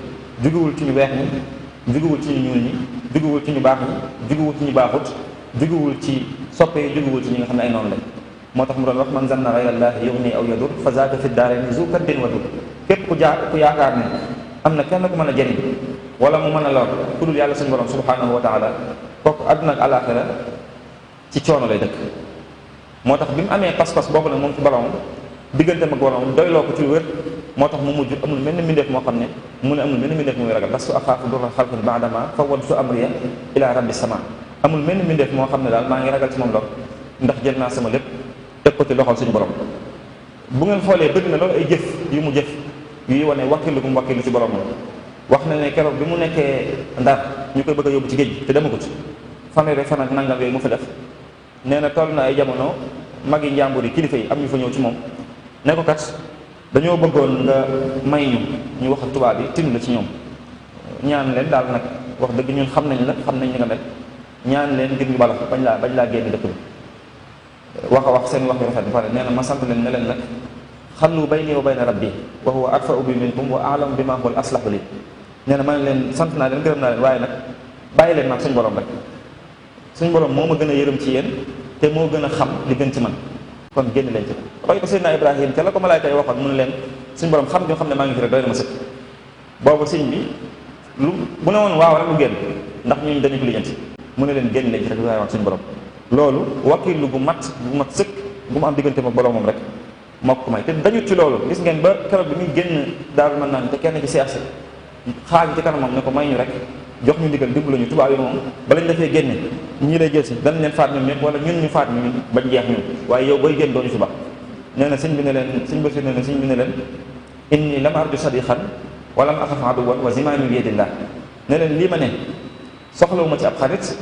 jugewul ci ñu weex ñi, jugewul ci ñu ñuul ñi, jugewul ci ñu baax ñi, jugewul ci ñu baaxut, jugewul ci soppe yi, jugewul ci ñi nga xam ne ay noonu lañ. moo tax mu doon wax man zanna ghayra llaahi yughni aw yadur fa zaaka fi daarayni zu kaddin wa dur. képp ku yaakaar ne am na kenn ku mën a jëriñ wala mu mën a lor ku dul yàlla suñu borom subhanahu wa taala, kooku àdduna ak alaaxira ci coono lay dëkk. moo tax bi mu amee pas-pas boobu nag moom ci boromam, digganteem ak boromam doyloo ko ci lu wér, moo tax mu mujj amul mel ni mbindeef moo xam ne mu ne amul mel ni mbindeef muy ragal lastu axaafu durra xalqin baadama fawwadtu amriya ila rabbi sama. amul mel ni mbindeef moo xam ne daal maa ngi ragal ci moom lor ndax jël naa sama lépp teg ko ci loxol suñu borom. bu ngeen xoolee bëgg na loolu ay jëf yu mu jëf yuy wane wakkilu gu mu wakkilu ci borom. wax na ne keroog bi mu nekkee Ndar ñu koy bëgg a yóbbu ci géej te demagut fanweeri fan ak nangam yooyu mu fa def, nee na toll na ay jamono mag yi njàmbur yi kilifa yi am ñu fa ñëw ci moom ne ko kat dañoo bëggoon nga may ñu wax ak tubaab yi tin la ci ñoom, ñaan leen daal nag wax dëgg ñun xam nañ li nga mel, ñaan leen ngir ñu bala bañ laa génn dëkk bi. wax a wax seen wax yu rafet ba pare nee na ma sant leen ne leen nag xallu bayni wa bayna rabbi wa huwa arfa'u bi minkum wa a'lamu bima huwa al-aslahu li. nee na ma ne leen sant naa leen gërëm naa leen waaye nag bàyyi leen maag suñu borom rek, suñu borom moo ma gën a yërëm ci yéen te moo gën a xam li gën ci man, kon génn leen ci. roy ko Seydina Ibrahim te la ko malaayka yi waxoon mu ne leen suñu borom xam ne maa ngi fi rek doy na ma sëkk. boobu sëñ bi lu bu ne woon waaw rek lu génn ndax ñun dañu ko lijjanti, mu ne leen génn leen ci rek waaye wax suñu borom. loolu wakiilu gu mat sëkk bu mu am diggante ma boromam rek moo ko may te dañu ci loolu. gis ngeen ba keroog bi muy génn Daaru Manaan te kenn ci seex si xaaju ci kanamam ne ko may ñu rek jox ñu ndigal dimbali ñu. tubaab yi moom balañ dafay génne ñii lay jël si danañ leen faat ñoom ñëpp wala ñun ñu faat ñu bañ jeex ñun, waaye yow booy génn doo ñu fi baax. nee na sëñ bi ne leen sëñ Basiir ne leen sëñ bi ne leen inni lam arju sadiqan wa lam axaf aduwan wa zimaami bi yadillah. ne leen lii ma ne soxlawuma ci ab xarit,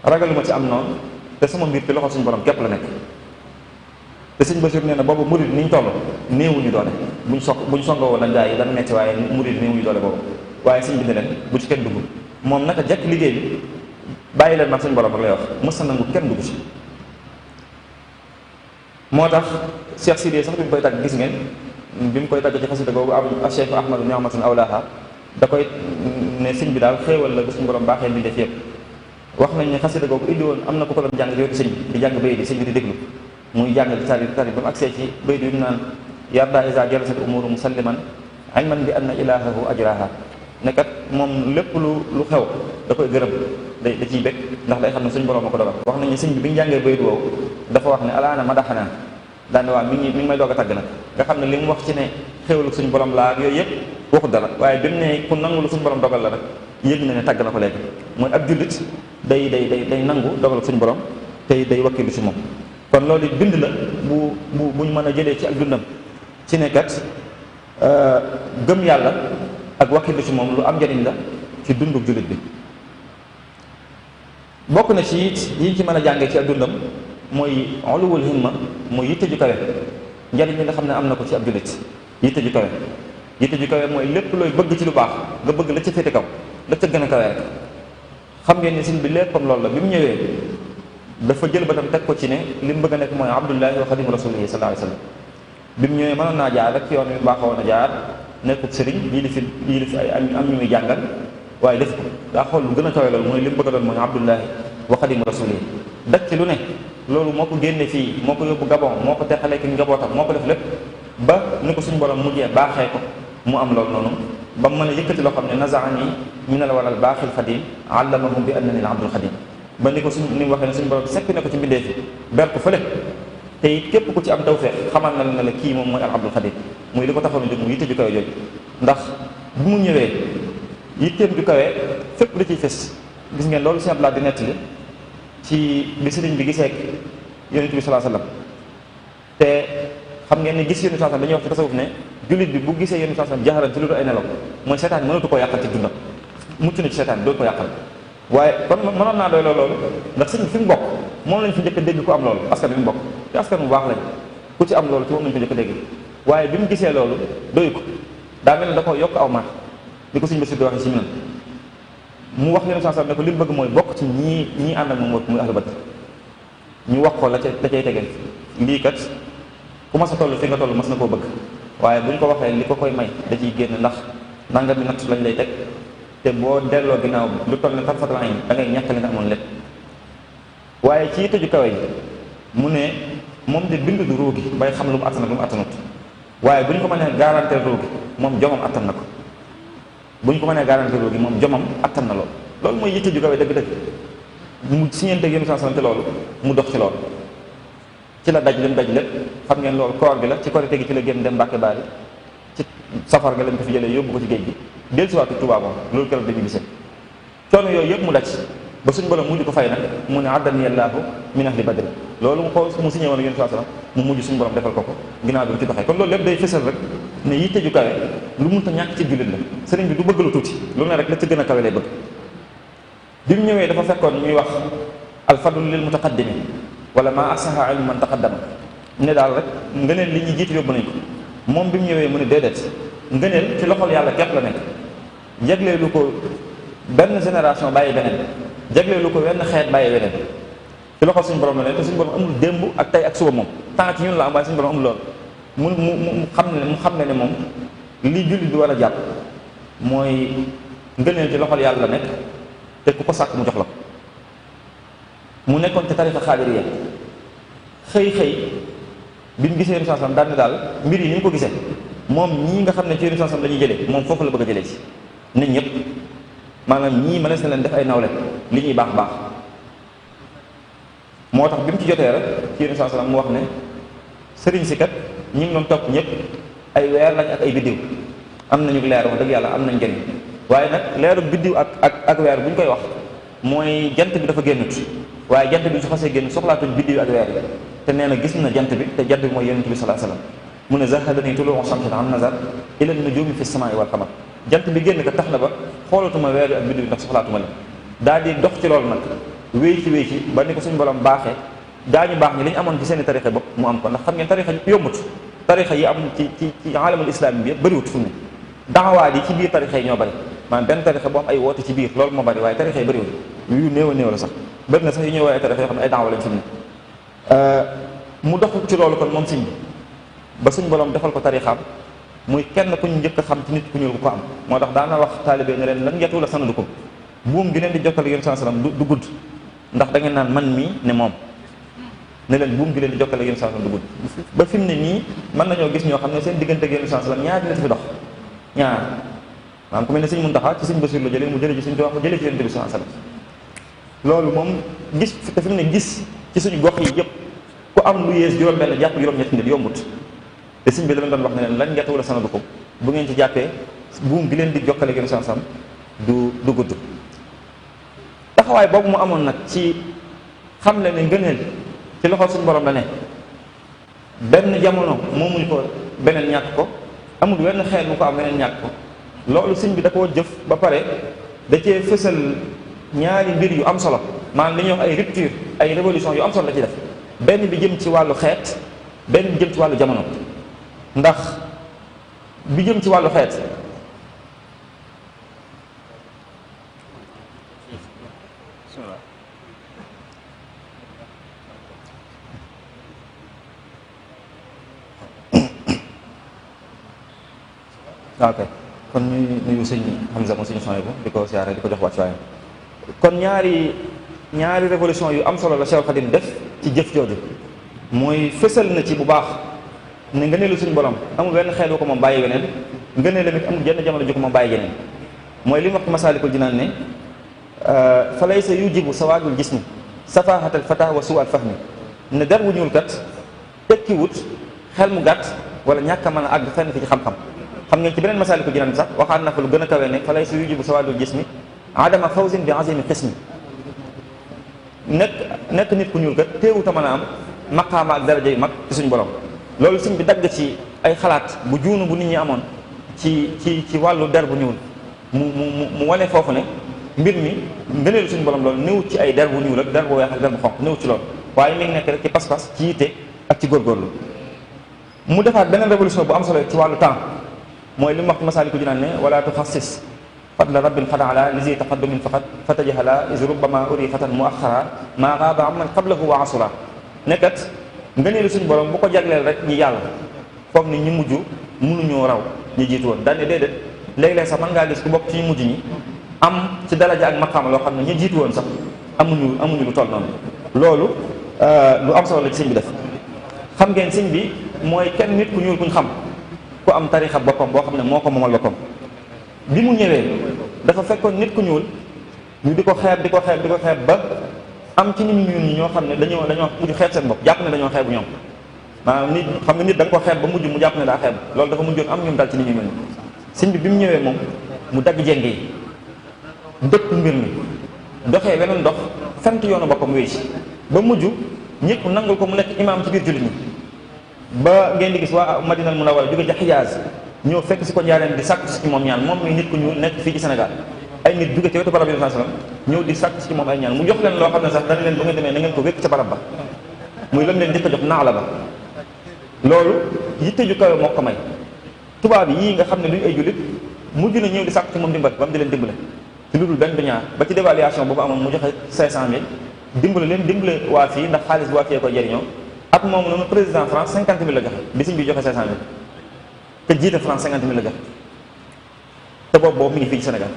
ragaluma ci am noonu, te sama mbir ci loxo suñu borom képp la nekk. te sëñ Basiir nee na boobu murid ni ñu toll néewuñu doole, buñ songoo woon ak gaa yi dana metti, waaye murid néewuñu doole boobu. waaye sëñ bi ne leen bu ci kenn dugg, moom naka jekk liggéey bi bàyyi leen mag suñu borom rek lay wax, mës na nangu kenn dugg ci. moo tax Cheikh Sidiye sax bi mu koy tàgg gis ngeen bi mu koy tàgg ci xasida googu am Cheikh Ahmadu ni'matun awlaha da koy ne sëñ bi daal xéewal la bu suñu borom baaxee mbindeef yëpp. wax nañ ne xasida googu indi woon am na ku ko doon jàng ci wetu sëñ bi di jàng bay di sëñ bi di déglu muy jàng di tari ba mu agsee ci bay di mu naan yarda isa jalasat umuru musalliman ilman bi anna ilahahu ajraha. nekkat moom lépp lu xew da koy gërëm da ciy bëgg ndax day xam ne suñu borom a ko dogal. wax nañ ne sëñ bi ñu jàngee bay di woowu dafa wax ne alaana madaxanaa daane waa mi ngi may doog a tàgg nag nga xam ne li mu wax ci ne xéwalu suñu borom laa ak yooyu yëpp waxu dara, waaye bi mu ne ku nangu lu suñu borom dogal la rek yëg na ne tàgg na ko léegi. mooy ab jullit day nangu dogal suñu borom tey day wakkilu ci moom. kon loolu bind la bu ñu mën a jëlee ci ak dundam ci ne kat gëm yàlla ak wakkilu ci moom lu am njariñ la ci dundu jullit bi. bokk na ci it yiñ ci mën a jàngee ci ak dundam mooy uluwul himma, mooy yitte ju kawe, njariñ li nga xam ne am na ko ci ab jullit. yitte ju kawe mooy lépp looy bëgg ci lu baax nga bëgg la ca féete kaw, la ca gën a kawe rek. xam ngeen ni sëñ bi léppam loolu la bi mu ñëwee dafa jël ba tam teg ko ci ne li mu bëgg a nekk mooy abdullahi wa xadimu rasulihi sallallahu alayhi wa sallam. bi mu ñëwee mënoon naa jaar rek ci yoon wi baaxoon a jaar nekkub sëriñ yii fi ay am ñu muy jàngal waaye def ko daa xool lu gën a kawe loolu mooy li mu bëgg a doon mooy abdullahi wa xadimu rasulihi daj ci lu ne. loolu moo ko génne fii moo ko yóbbu Gabon moo ko teqalee ki njabootam moo ko def lépp ba ni ko suñu borom mujjee baaxee ko mu am loolu noonu ba mu mën a yëkkati loo xam ne nazaani minal walal baaxil xadim allamahum bi annani al abdul xadim ba ni ko ni mu waxee ne suñu borom seppi na ko ci mbindee fi ber ko fële te it képp ku ci am tawfeex xamal na la ne kii moom mooy al abdul xadim muy li ko taxoon jóg mu yitte ju kawe jooju ndax bu mu ñëwee yitteem ju kawe fépp da ciy fes gis ngeen loolu si Abdullah di nettali ci bi sëriñ bi gisee yonent bi sallallahu alayhi wasallam te xam ngeen ne gis yonent bi sallallahu alayhi wasallam dañuy wax ci tasawuf ne jullit bi bu gisee yonent bi sallallahu alayhi wasallam jaxaran ci lu dul ay nelaw mooy seetaan mënatu koo yàqal ci dundam mucc na ci seetaan doo ko yàqal waaye kon mënoon naa doy loolu ndax sëñ fi mu bokk moom lañ fi njëkk a dégg ku am loolu askan bi mu bokk te askan bu baax lañ ku ci am loolu ci moom lañ ko njëkk a dégg waaye bi mu gisee loolu doy ko daa mel ne da ko yokk aw maax li ko sëñ ba suddi waxee si minan mu wax yonent sallallahu alayhi wasallam ne ko li mu bëgg mooy bokk ci ñii ànd ak moom muy ahlu badr ñu wax ko la cay tegeel lii kat ku mas a toll fi nga toll mas na koo bëgg waaye bu ñu ko waxee li ko koy may da ciy génn ndax nanga bi natt lañ lay teg te boo delloo ginnaaw lu toll ne tarfatal ayn da ngay ñàkk li nga amoon lépp waaye ci tëju kawe yi mu ne moom de bind du ruugi bay xam lu mu attan ak lu mu attanut waaye bu ñu ko mënee garantir ruugi moom jomam attan na ko bu ñu ko mënee garantir ruugi moom jomam attan na loolu mooy yitte ju kawe dëgg-dëgg mu siñeente ak yéen te loolu mu dox ci loolu ci la daj lim daj lépp xam ngeen loolu koor gi la ci korite gi ci la génn dem Mbàkke Baari ci safar ga lañ ko fi jëlee yóbbu ko ci géej gi del si waatu Tuubaa moom loolu keroog dañu gisee coono yooyu yëpp mu daj ba suñ borom mujj ko fay nag mu ne addani Allaahu min ahli badri loolu mu signé woon yéen sallam mu mujj suñu borom defal ko ko ginnaaw bi mu ci doxee kon loolu lépp day fësal rek ne yitte ju kawe lu mënta ñàkk ci jullit la sëriñ bi du bëgg lu tuuti lu ne rek la ci gën a kawe lay bëgg bi mu ñëwee dafa fekkoon ñuy wax alfadlu lil mutaqaddimi wala maa ahsaha ilmu man taqaddama ne daal rek ngëneel li ñuy jiitu yóbbu nañ ko moom bi mu ñëwee mu ne déedéet ngëneel ci loxol yàlla képp la nekk jagleelu ko benn génération bàyyi beneen jagleelu ko wenn xeet bàyyi weneen ci loxol suñu borom la ne te suñu borom amul démb ak tey ak suba moom tant ci ñun la am waaye suñu borom amul loolu mu xam ne moom li jullit bi war a jàpp mooy ngëneel ci loxol yàlla la nekk te ku ko sàkk mu jox la ko mu nekkoon ci tarixa xaadiriya xëy bi mu gisee Yonent sallam daal ne daal mbir yi ni mu ko gisee moom ñii nga xam ne ci Yonent sallam la ñuy jëlee moom foofu la bëgg a jëlee ci nit ñëpp maanaam ñii mënees na leen def ay nawle li ñuy baax baax moo tax bi mu ci jotee rek ci Yonent sallam mu wax ne sëriñ si kat ñi ngi doon topp ñëpp ay weer lañ ak ay biddiw am nañu leer wax dëgg yàlla am nañ njëriñ waaye nag leeru biddiw ak weer bu ñu koy wax mooy jant bi dafa génnut waaye jant bi su xasee génn soxlaatuñ biddiw ak weer yi te nee na gis na jant bi te jant bi mooy yonent bi sallallahu alayhi wasallam mu ne zahadani tuluu shamsin an nazar ila nujumi fi samaa'i wal qamar jant bi génn ko tax na ba xoolatuma weer yi ak biddiw ndax soxlaatuma leen daal di dox ci loolu nag wéy ci ba ni ko suñu borom baaxee daañu baax ñi li ñu amoon ci seeni tarixa bopp mu am ko ndax xam ngeen tarixa yombut tarixa yi am ci alamul islam bi yëpp bëriwut fu mu ne daxawaat yi ci biir tarixa yi ñoo bëri maanaam benn tarixa boo am ay woote ci biir loolu moo bëri waaye tarixa yi bëriwul yu néew a néew la sax bëri na sax yu ñuy woowee ay tarixa yoo xam ne ay daawa lañ fi mu ne mu dox ci loolu kon moom sëñ bi ba suñ borom defal ko tarixaam muy kenn ku ñu njëkk a xam ci nit ku ñuul ku ko am moo tax daana wax taalibe ne leen lan yetu la sanadukum buum gi leen di jokkal yéen sallam du gudd ndax da ngeen naan man mii ne moom ne leen buum gi leen di jokkale yéen sallam du gudd ba fi mu ne nii mën nañoo gis ñoo xam ne seen diggante ak yéen sallam ñaari nit fi dox ñaar maanaam ku mel ne sëñ Muntaxa ci sëñ Basiru la jëlee mu jëlee ci sëñ Tuubaa mu jëlee ci yonent bi sallallahu alayhi wasallam loolu moom gis te fi mu ne gis ci suñu gox yi yëpp ku am lu yées juróom-benn jàpp juróom-ñetti nit yombut te sëñ bi la doon wax ne leen lan ngeen wala sanadukum bu ngeen ci jàppee buum gi leen di jokkale yéen sallallahu alayhi wasallam du gudd taxawaay boobu mu amoon nag ci xam le ne ngëneel ci loxo suñu borom la ne benn jamono moomuñ ko beneen ñàkk ko amul wenn xeet bu ko am beneen ñàkk ko loolu sëñ bi da koo jëf ba pare da cee fësal ñaari mbir yu am solo maanaam li ñuy wax ay rupture ay révolution yu am solo la ci def benn bi jëm ci wàllu xeet benn bi jëm ci wàllu jamono ndax bi jëm ci wàllu xeet ok kon ñuy nuyu sëñ Hamza mo sëñ Sonia bu di ko siyaare di ko jox wàccuwaayam kon ñaari révolution yu am solo la Cheikh Khadim def ci jëf jooju mooy fësal na ci bu baax ne ngëneelu suñu borom amul benn xeet wu ko moom bàyyi weneen ngëneel tamit amul jenn jamono ju ko moom bàyyi yeneen mooy li mu wax ci Masaalikul Jinaan ne fa laysa yujibu sawaadul jismi safahatal fata wa su'al fahmi ne der wu ñuul kat tekki wut xel mu gàtt wala ñàkk a mën a àgg fenn fi ci xam-xam xam ngeen ci beneen Masaalikul Jinaan sax waxaat na fa lu gën a kawe ne fa laysa yujibu sawaadul jismi adama fawzin bi azimi xismi nekk nit ku ñuul kat teewut a mën a am maqaama ak daraja yu mag ci suñu borom loolu sëñ bi dagg ci ay xalaat bu juunu bu nit ñi amoon ci wàllu der bu ñuul mu wane foofu ne mbir mi ngëneelu suñu borom loolu néewut ci ay der bu ñuul ak der bu weex ak der bu xonq néewut ci loolu waaye mi ngi nekk rek ci pas-pas ci yitte ak ci góorgóorlu mu defaat beneen révolution bu am solo ci wàllu temps mooy li mu wax ci Masaalikul Jinaan ne wala tuxassis fadla rabbin xad ala lisi taqaddumin faqat fatajahala is rubbama uri fatan muaxara maa gaaba amman qablahu wa asura nekkat ngëneelu suñu borom bu ko jagleel rek ñi yàlla foog ni ñi mujj mënuñoo raw ñi jiitu woon daane déedéet léeg-léeg sax mën ngaa gis ku bokk ci ñu mujj ñi am ci daraja ak maqaama loo xam ne ñi jiitu woon sax amuñu lu toll noonu loolu lu am solo la ci sëñ bi def xam ngeen sëñ bi mooy kenn nit ku ñuul kuñ xam ku am tarixa boppam boo xam ne moo ko moomal boppam bi mu ñëwee dafa fekkoon nit ku ñuul ñu di ko xeeb ba am ci nit ñu ñuul ñi ñoo xam ne dañoo mujj xeeb seen bopp jàpp ne dañoo xeebu ñoom maanaam nit xam nga nit da nga ko xeeb ba mujj mu jàpp ne daa xeeb loolu dafa mujjoon am ñoom dal ci nit ñu mel ni sëñ bi mu ñëwee moom mu dagg jénge yi ndëpp mbir mi doxee weneen dox fent yoonu boppam wéy ci ba mujj ñëpp nangul ko mu nekk imaam ci biir jullit ñi ba ngeen di gis waa Madinal Munawwara jóge ca Xijaaz ñëw fekk si ko njaareen di sàkku si moom ñaan moom mi nit ku ñuul nekk fii ci Sénégal ay nit jóge ci wetu barab yi sallam ñëw di sàkku si moom ay ñaan mu jox leen loo xam ne sax dana leen bu ngeen demee na ngeen ko wékk ca barab ba muy lam leen njëkk a jox naa la ba loolu yitte ju kawe moo ko may tubaab yii nga xam ne duñ ay jullit mujj na ñëw di sàkku ci moom dimbal ba mu di leen dimbale ci lu dul benn du ñaar ba ci dévaluation boobu amoon mu joxe 500000 dimbale waa fii ndax xaalis bi waa fii koy jëriñoo at moom noonu président France 50000 la joxe bi sëñ bi joxe 500000 te jiite France 50000 la joxe te boobu mi ngi fii ci Sénégal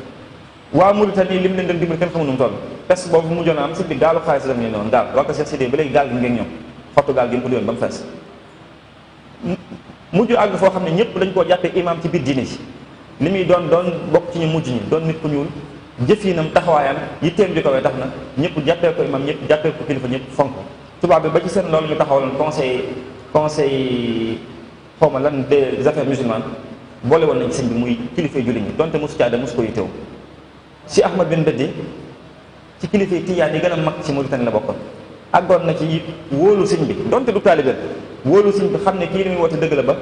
waa Mauritanie lim leen doon dimbali kenn xamul nu mu toll pes boobu mu mujjoon a am sëñ bi gaalu xaalis dem ne woon gaal waa ko Cheikh Sidé ba léegi gaal gi ngeen ñoom xottu gaal gi mu ko diwoon ba mu fees mujj àgg foo xam ne ñëpp dañ koo jàppee imam ci biir diine ji li muy doon bokk ci ñu mujj ñi doon nit ku ñuul jëfinam taxawaayam yitteem ju kawee tax na ñëpp jàppee ko imam ñëpp jàppee ko kilifa ñëpp fonk tubaab bi ba ci seen loolu ñu taxawaloon conseil xaw ma lan des affaires musulmanes boole woon nañ ci sëñ bi muy kilifay jullit ñi donte mosu caada mosu ko yitteew si Ahmad bin Beddi ci kilifay tijaan yi gën a mag ci Mauritanie la bokkoon àggoon na ci wóolu sëñ bi donte du taalibe wóolu sëñ bi xam ne kii li muy woote dëgg la ba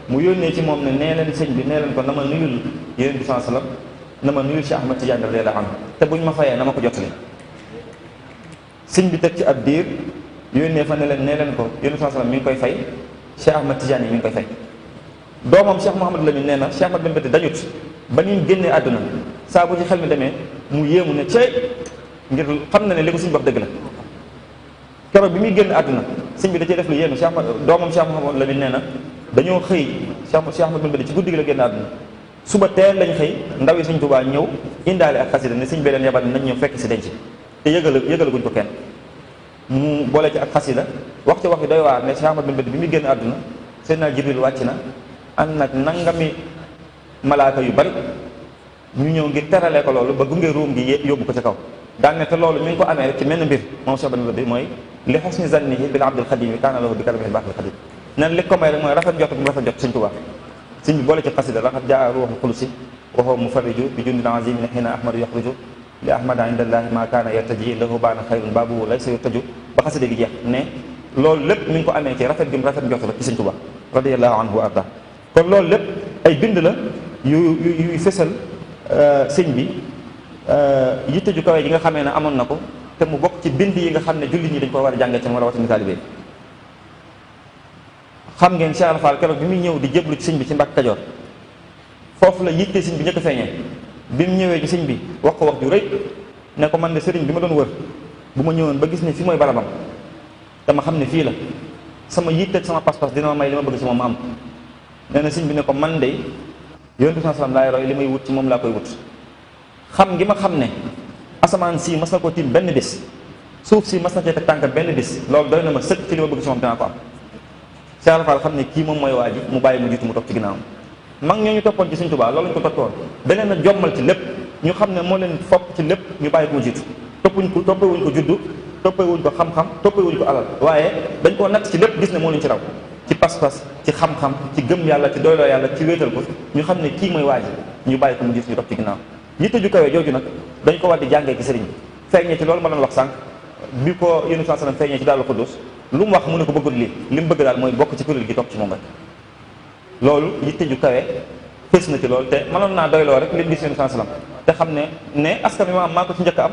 mu yónnee ci moom ne nee leen sëñ bi nee leen ko na ma nuyul Yonent bi sallallahu alayhi wasallam na ma nuyul Cheikh Ahmad Tidiane radiyallahu anhu te buñ ma fayee na ma ko jottali sëñ bi teg ci ab diir yónnee fa ne leen nee leen ko Yonent bi sallallahu alayhi wasallam mi ngi koy fay Cheikh Ahmad Tidiane yi mi ngi koy fay doomam Cheikh Mouhamadou Lamine nee na Cheikh Ahmad bin Beddi dañut ba ñu génnee àdduna saa bu ci xel mi demee mu yéemu ne cey ngir xam na ne li ko sëñ wax dëgg la keroog bi muy génn àdduna sëñ bi da cee def lu yéeme Cheikh doomam Cheikh Mouhamadou Lamine nee na dañoo xëy Cheikh Ahmad bin Beddi ci guddi gi la génn àdduna suba teel lañ xëy ndaw yi sëñ Tuubaa ñëw indaale ak xasida ne sëñ bi leen yabal nañ ñëw fekk si denc te yëgalaguñ ko kenn mu boole ci ak xasida wax ci wax yi doy waar ne Cheikh Ahmad bin Beddi bi muy génn àdduna Seydina Jibril wàcc na ànd nag nangami malaaka yu bari ñu ñëw ngir teralee ko loolu ba gunge ruum gi yóbbu ko ci kaw daan ne te loolu mi ngi ko amee rek ci menn mbir moom Cheikh Ahmad bin Beddi mooy li husni zannihi bil abdil xadim yi kaana lahu bi karamihil baaxil xadim nen li ko may rek mooy rafet jot bu rafet jot sëñ Tuubaa sëñ bi boole ci xasida laqad jaa ruuxul qudsi wa huwa mufarriju bi jundin azimin xiina ahmadu yaxruju li ahmada indallahi ma kaana yartaji lahu baana xayrun baabu laysa yurtaju ba xasida gi jeex ne loolu lépp mi ngi ko amee ci rafet gi mu rafet njort la ci sëñ Tuubaa radiyallahu anhu wa arda kon loolu lépp ay bind la yuy fësal sëñ bi yitte ju kawe yi nga xamee ne amoon na ko te mu bokk ci bind yi nga xam ne jullit ñi dañ ko war a jàngal ci moom rawatina taalibe xam ngeen Cheikh Ibra Fall keroog bi muy ñëw di jéblu ci sëñ bi ci Mbàkke Kajoor foofu la yitte sëñ bi njëkk a feeñee bi mu ñëwee ci sëñ bi wax ko wax ju rëy ne ko man de sëriñ bi ma doon wër bu ma ñëwoon ba gis ne fii mooy barabam dama xam ne fii la sama yitte sama pas-pas dina ma may li ma bëgg si moom ma am nee na sëñ bi ne ko man de yonent bi sallam laay roy li may wut ci moom laa koy wut. xam gi ma xam ne asamaan si mas na ko tiim benn bis, suuf si mas na cee teg tànk benn bis, loolu doy na ma sëkk ci li ma bëgg ci moom dinaa ko am. Cheikh Fall xam ne kii moom mooy waa ji, mu bàyyi mu jiitu mu topp ci ginnaawam. mag ñoo ñu toppoon ci Sëñ Tuubaa loolu lañ ko toppoon, daneen a jommal ci lépp, ñu xam ne moo leen fopp ci lépp, ñu bàyyi ko mu jiitu. toppewuñ ko juddu, toppewuñ ko xam-xam, toppewuñ ko alal, waaye dañ koo natt ci lépp, gis ne moo leen ci raw, ci pas-pas, ci xam-xam, ci gëm yàlla, ci doyloo yàlla, ci wéetal ko. ñu xam ne kii mooy waa ji, ñu bàyyi ko mu jiitu, ñu topp ci ginnaaw. yitte ju kawe jooju nag dañ ko war di jàngee ci sëriñ bi. feeñee ci loolu ma doon wax sànq, bi ko Yonent bi sallallahu alayhi wasallam feeñee ci Daaru Xuddus, lu mu wax mu ne ko bëggul lii, li mu bëgg daal mooy bokk ci kuréel gi topp ci moom rek. loolu yitte ju kawe fës na ci loolu, te mënoon naa doyloo rek lim gis Yonent bi sallallahu alayhi wasallam, te xam ne askan wi ma am maa ko ci njëkk am,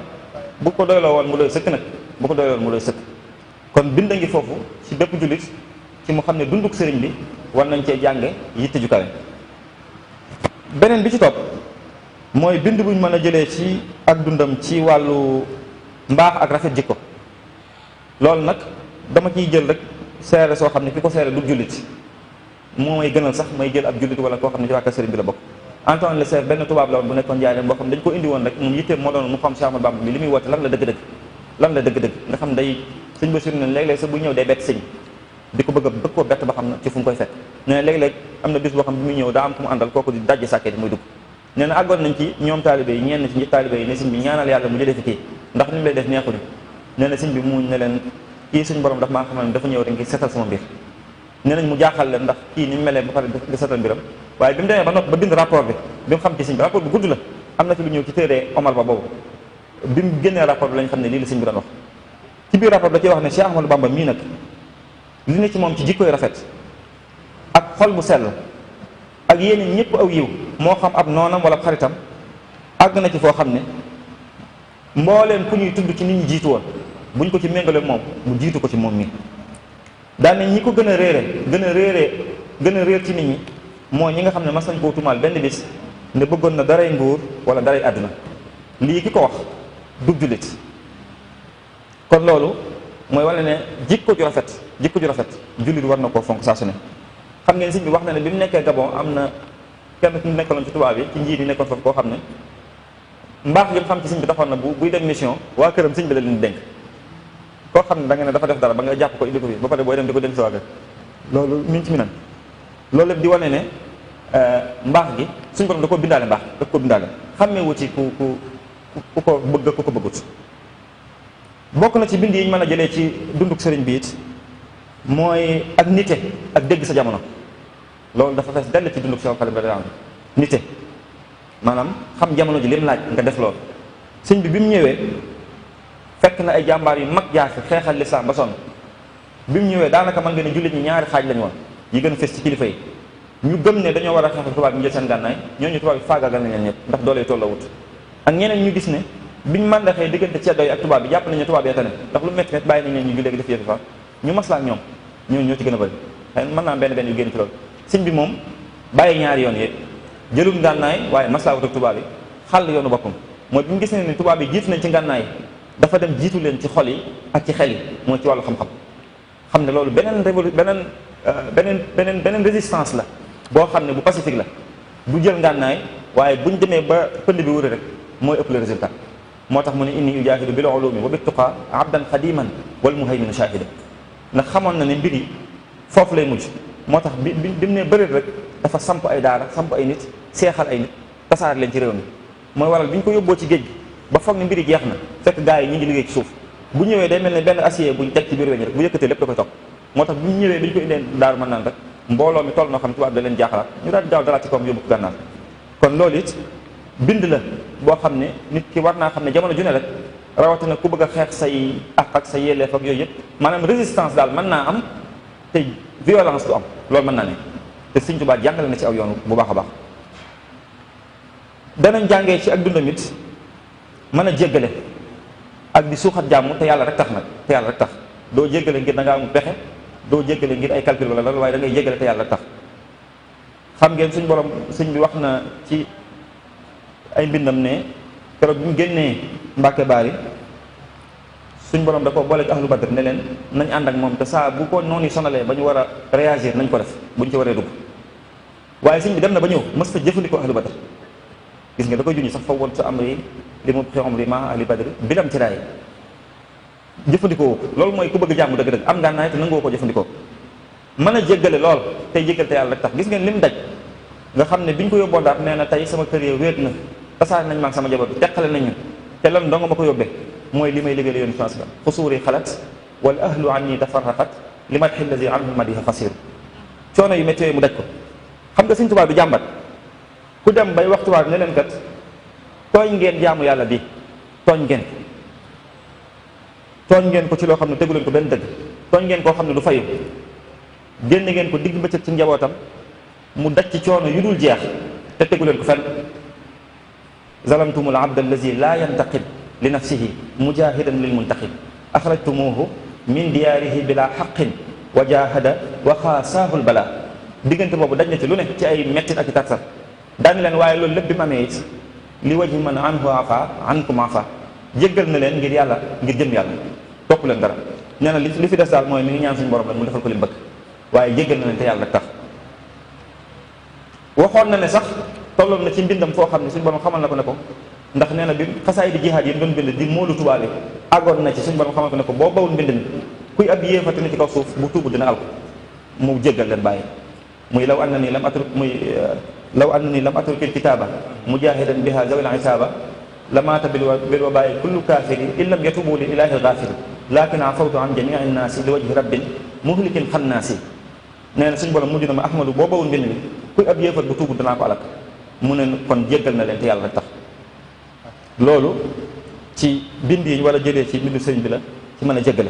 bu ko doyloo woon mu doy sëkk nag, bu ko doyloo woon mu doy sëkk. kon bind ngi foofu ci bépp jullit ci mu xam ne dunduk sëriñ bi war nañ cee jànge yitte ju kawe. beneen bi ci topp mooy bind buñ mën a jëlee ci ak dundam ci wàllu mbaax ak rafet jikko. loolu nag dama ciy jël rek seere soo xam ne ki ko seere du jullit, moo may gënal sax may jël ab jullit wala koo xam ne ci waa kër sëriñ bi la bokk. Antoine Le Sèvre benn tubaab la woon bu nekkoon Njaaréem boo xam dañ ko indi woon rek moom yitteem moo doon mu xam Cheikh Ahmadou Bamba bi li muy woote lan la dëgg-dëgg nga xam day sëñ ba sur ne léeg-léeg sax bu ñëw day bett sëñ di ko bëgg koo bett ba xam na ci fu mu koy fekk. nee na léeg-léeg am na bis boo xam bi muy ñëw daa am ku mu àndal kooku di dajje sàkkee muy dugg. nee na àggoon nañ ci ñoom taalibe yi ñenn ci taalibe yi ne sëñ bi ñaanal yàlla mu jëlee fi kii ndax ni mu lay def neexuñu. nee na sëñ bi muñ ne leen kii suñ borom daf maa xamal ne dafa ñëw rek ngir setal sama mbir. nee nañ mu jaaxal leen ndax kii ni mu melee ba pare di setal mbiram, waaye bi mu demee ba noppi ba bind rapport bi mu xam ci sëñ bi rapport bi gudd la, am na ci lu ñëw ci téere Omar Ba boobu. bi mu génnee rapport bi lañ xam ne lii la sëñ bi doon wax. ci biir rapport da ciy wax ne Cheikh Ahmadou Bamba mii nag li ne ci moom ci jikkoy rafet ak xol bu sell ak yéene ñëpp aw yiw, moo xam ab noonam wala xaritam, àgg na ci foo xam ne mbooleem ku ñuy tudd ci nit ñi jiitu woon buñ ko ci méngale moom mu jiitu ko ci moom mii. daane ñi ko gën a réer ci nit ñi mooy ñi nga xam ne mas nañ koo tumaal benn bis ne bëggoon na daray nguur wala daray àdduna. lii ki ko wax du jullit. kon loolu mooy wala ne jikko ju rafet jullit war na koo fonk saa su ne. xam ngeen sëñ bi wax na ne bi mu nekkee Gabon am na kenn ku nekkaloon ci tubaab yi ci njiit yi nekkoon foofu koo xam ne mbaax gi mu xam ci sëñ bi taxoon na buy dem mission waa këram sëñ bi la leen dénk. koo xam ne da nga ne dafa def dara ba nga jàpp ko indi ko fi ba pare booy dem di ko dénk sa waa kër, loolu mi ngi ci mi nan loolu lépp di wane ne mbaax gi suñu borom da ko bindaale mbaax da ko bindaale xàmmeewu ci ku ko bëgg ku ko bëggut. bokk na ci bind yi ñu mën a jëlee ci dunduk sëriñ bi it mooy ak nite ak dégg sa jamono. loolu dafa fees dell ci dunduk Cheikh Khadim radiyallahu anhu. nite maanaam xam jamono ji lim laaj nga def loolu. sëñ bi mu ñëwee fekk na ay jàmbaar yu mag jaar fi xeexal lislaam ba sonn. bi mu ñëwee daanaka mën nga ne jullit ñi ñaari xaaj lañu woon yi gën a fees ci kilifa yi. ñu gëm ne dañoo war a xeexal tubaab yi ñu jël seen gànnaay, ñooñu tubaab yi faagaagal nañ leen ñëpp ndax doole tolloo wut. ak ñeneen ñu gis ne biñ màndaxee diggante ceddo yi ak tubaab bi jàpp nañ ne tubaab yee tane ndax lu métti métti bàyyi nañ leen ñu jullee def yëfi fa ñu maslaa ak ñoom ñoo ci gën a bëri. xëy mën naa benn yu génn ci loolu. sëñ bi moom bàyyi ñaari yoon yi jëlum gànnaay waaye maslaa wut ak tubaab yi xàll yoonu boppam. mooy bi mu gis ne ni tubaab yi jiitu nañ ci gànnaay dafa dem jiitu leen ci xol yi ak ci xel yi mooy ci wàllu xam-xam. xam ne loolu beneen résistance la boo xam ne bu pacifique la du jël ngànnaay waaye buñ demee ba pënd bi wuri rek mooy ëpp le résultat. moo tax mu ne inni ujaahidu bil ulumi wa bit tuqa abdan xadiman wal muhaymin shahida. ndax xamoon na ne mbir yi foofu lay mujj moo tax bi mu ne bëri rek dafa samp ay daara samp ay nit seexal ay nit tasaare leen ci réew mi. mooy waral bi ñu ko yóbboo ci géej gi ba foog ne mbir yi jeex na fekk gars yi ñu ngi liggéey ci suuf bu ñëwee day mel ne benn acier buñ teg ci biir weñ rek bu yëkkatee lépp da koy topp. moo tax bu ñu ñëwee bi ñu ko indee daaru mën naan rek mbooloo mi toll noo xam ne tubaab da leen jaaxalaat ñu daal di daaw dalaat ci kawam yóbbu ko gànnaar. kon loolu it bind la boo xam ne nit ki war naa xam ne jamono ju ne rek rawatina ku bëgg a xeex say ak sa yelleef ak yooyu yëpp maanaam résistance daal mën naa am te violence du am loolu mën naa ne te Sëñ Tuubaa jàngale na ci aw yoon bu baax a baax. danañ jàngee ci ak dundam it mën a jéggale ak di suuxat jàmm te yàlla rek tax nag te yàlla rek tax doo jéggale ngir da ngaa amul pexe doo jéggale ngir ay calcul wala loolu waaye da ngay jéggale te yàlla rek tax. xam ngeen suñ borom sëñ bi wax na ci ay mbindam ne keroog bi mu génnee Mbàkke Baari suñ borom da ko booleeg ahlu Badr ne leen nañ ànd ak moom te saa bu ko noonu sonalee ba ñu war a réagir nañ ko def buñ ci waree dugg. waaye sëñ bi dem na ba ñëw mës fa jëfandikoo ahlu badr gis nga da koy junj sax fa woon sa am ri li mu xew am ri ma ahli badr bilam ci raay jëfandikoo loolu mooy ku bëgg jàmm dëgg-dëgg am ngànnaay te nangoo ko jëfandikoo mën a jéggale lool tey jéggal te yàlla rek tax gis ngeen lim daj nga xam ne biñ ko yóbboo daat nee na tey sama kër ya wéet na tasaare nañ maag sama jabar bi teqale nañ ñu te lan dong ma ko yóbbee mooy li may liggéey yoon France ba xusuuri xalat wal ahlu anni tafarraqat li ma xil lazi anhu madiha xasir coono yu métti yooyu mu daj ko xam nga Sëñ Tuubaa du jàmbat ku dem bay wax tubaab ne leen kat tooñ ngeen jaamu yàlla bi tooñ ngeen ko ci loo xam ne tegu leen ko benn dëgg tooñ ngeen koo xam ne du fayu génn ngeen ko digg bëccëg ci njabootam mu daj ci coono yu dul jeex te tegu leen ko fenn zalamtumul abd allazi la yantaqib li nafsihi mujahidan lil muntaqib axrajtumuhu min diyaarihi bila xaqin wa jahada wa xaasaahu lbala diggante boobu daj na ci lu ne ci ay mettit ak i tarsar daani leen waaye loolu lépp bi mu amee it li wajhi man anhu afa ankum afa jéggal na leen ngir yàlla ngir jëm yàlla topp leen dara nee na li fi des daal mooy mi ngi ñaan suñu borom rek mu defal ko li mu bëgg waaye jéggal na leen te yàlla rek tax waxoon na ne sax tolloon na ci mbindam foo xam ne suñu borom xamal na ko ne ko ndax nee na bi xasaay di jihaad yi doon bind di moolu tubaab yi àggoon na ci suñu borom xamal ko ne ko boo bawul mbind mi kuy ab yéefati na ci kaw suuf bu tuubu dina al ko mu jéggal leen bàyyi muy law anna ni lam atruk law anna ni lam atrukil kitaaba mujahidan biha zawil isaaba lamaata bil wabaayi kullu kaafiri in lam yatubu li ilahi algaafiri lakin afawtu an jamii nnaasi li wajhi rabbin muhlikin xannaasi nee na suñu borom mujj na ma ahmadu boo bawul mbind mi kuy ab yéefat bu tuubu dinaa ko alak mu ne kon jéggal na leen te yàlla rek tax loolu ci bind yi wala jëlee ci bindu sëriñ bi la ci mën a jéggale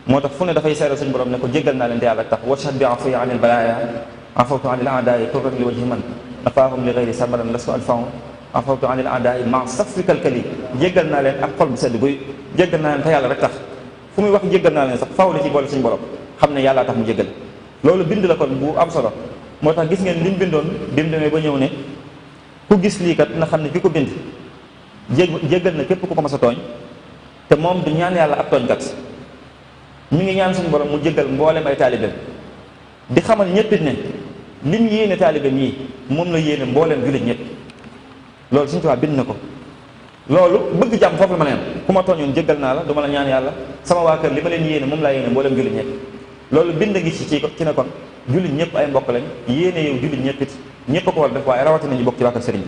moo tax fu ne dafay seeral suñu borom ne ko jéggal naa leen te yàlla rek tax washhad bi afuya anil balaaya afawtu anil aadaai turran li wajhi man nafaahum li gayri sabaran lastu alfahum afawtu anil aadaai ma safrikal kali jéggal naa leen ak xol bu sedd guy jéggal naa leen te yàlla rek tax fu muy wax jéggal naa leen sax faaw la ci boole suñu borom xam ne yàllaa tax mu jéggal loolu bind la kon bu am solo moo tax gis ngeen li mu bindoon bi mu demee ba ñëw ne ku gis lii kat na xam ne ki ko bind jéggal na képp ku ko mas a tooñ te moom du ñaan yàlla ab tooñkat mi ngi ñaan suñu borom mu jéggal mboolem ay taalibeem di xamal ñëpp it ne li mu yéene taalibeem yi moom la yéene mbooleem jullit ñëpp loolu suñu tubaab bind na ko loolu bëgg jàmm foofu la ma leen ku ma tooñoon jéggal naa la du ma la ñaan yàlla sama waa kër li ma leen yéene moom laa yéene mbooleem jullit ñëpp loolu bind ngi ci ne kon jullit ñëpp ay mbokk lañ yéene yow jullit ñëpp it ñëpp a ko war def waaye rawatina ñu bokk ci waa kër sëriñ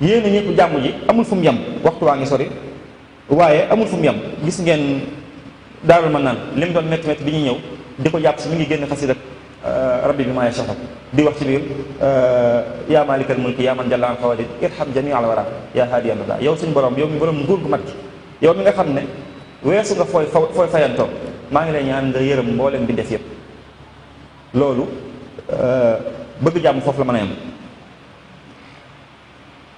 bi yéene ñëpp jàmm ji amul fu mu yem waxtu waa ngi sori waaye amul fu mu yem gis ngeen daarul man naan li mu doon métti métti bi ñuy ñëw di ko jàpp si mi ngi génn xasida rabbi bi maa yashaa di wax ci biir yaa maalikal mulki yaa man jalla an xawadid irham jami al wara yaa haadiyan rada yow suñu borom yow mi borom nguur gu mat gi yow mi nga xam ne weesu nga fooy fayantoo maa ngi lay ñaan nga yërëm mboolem bi def yëpp loolu bëgg jàmm foofu la mën a yem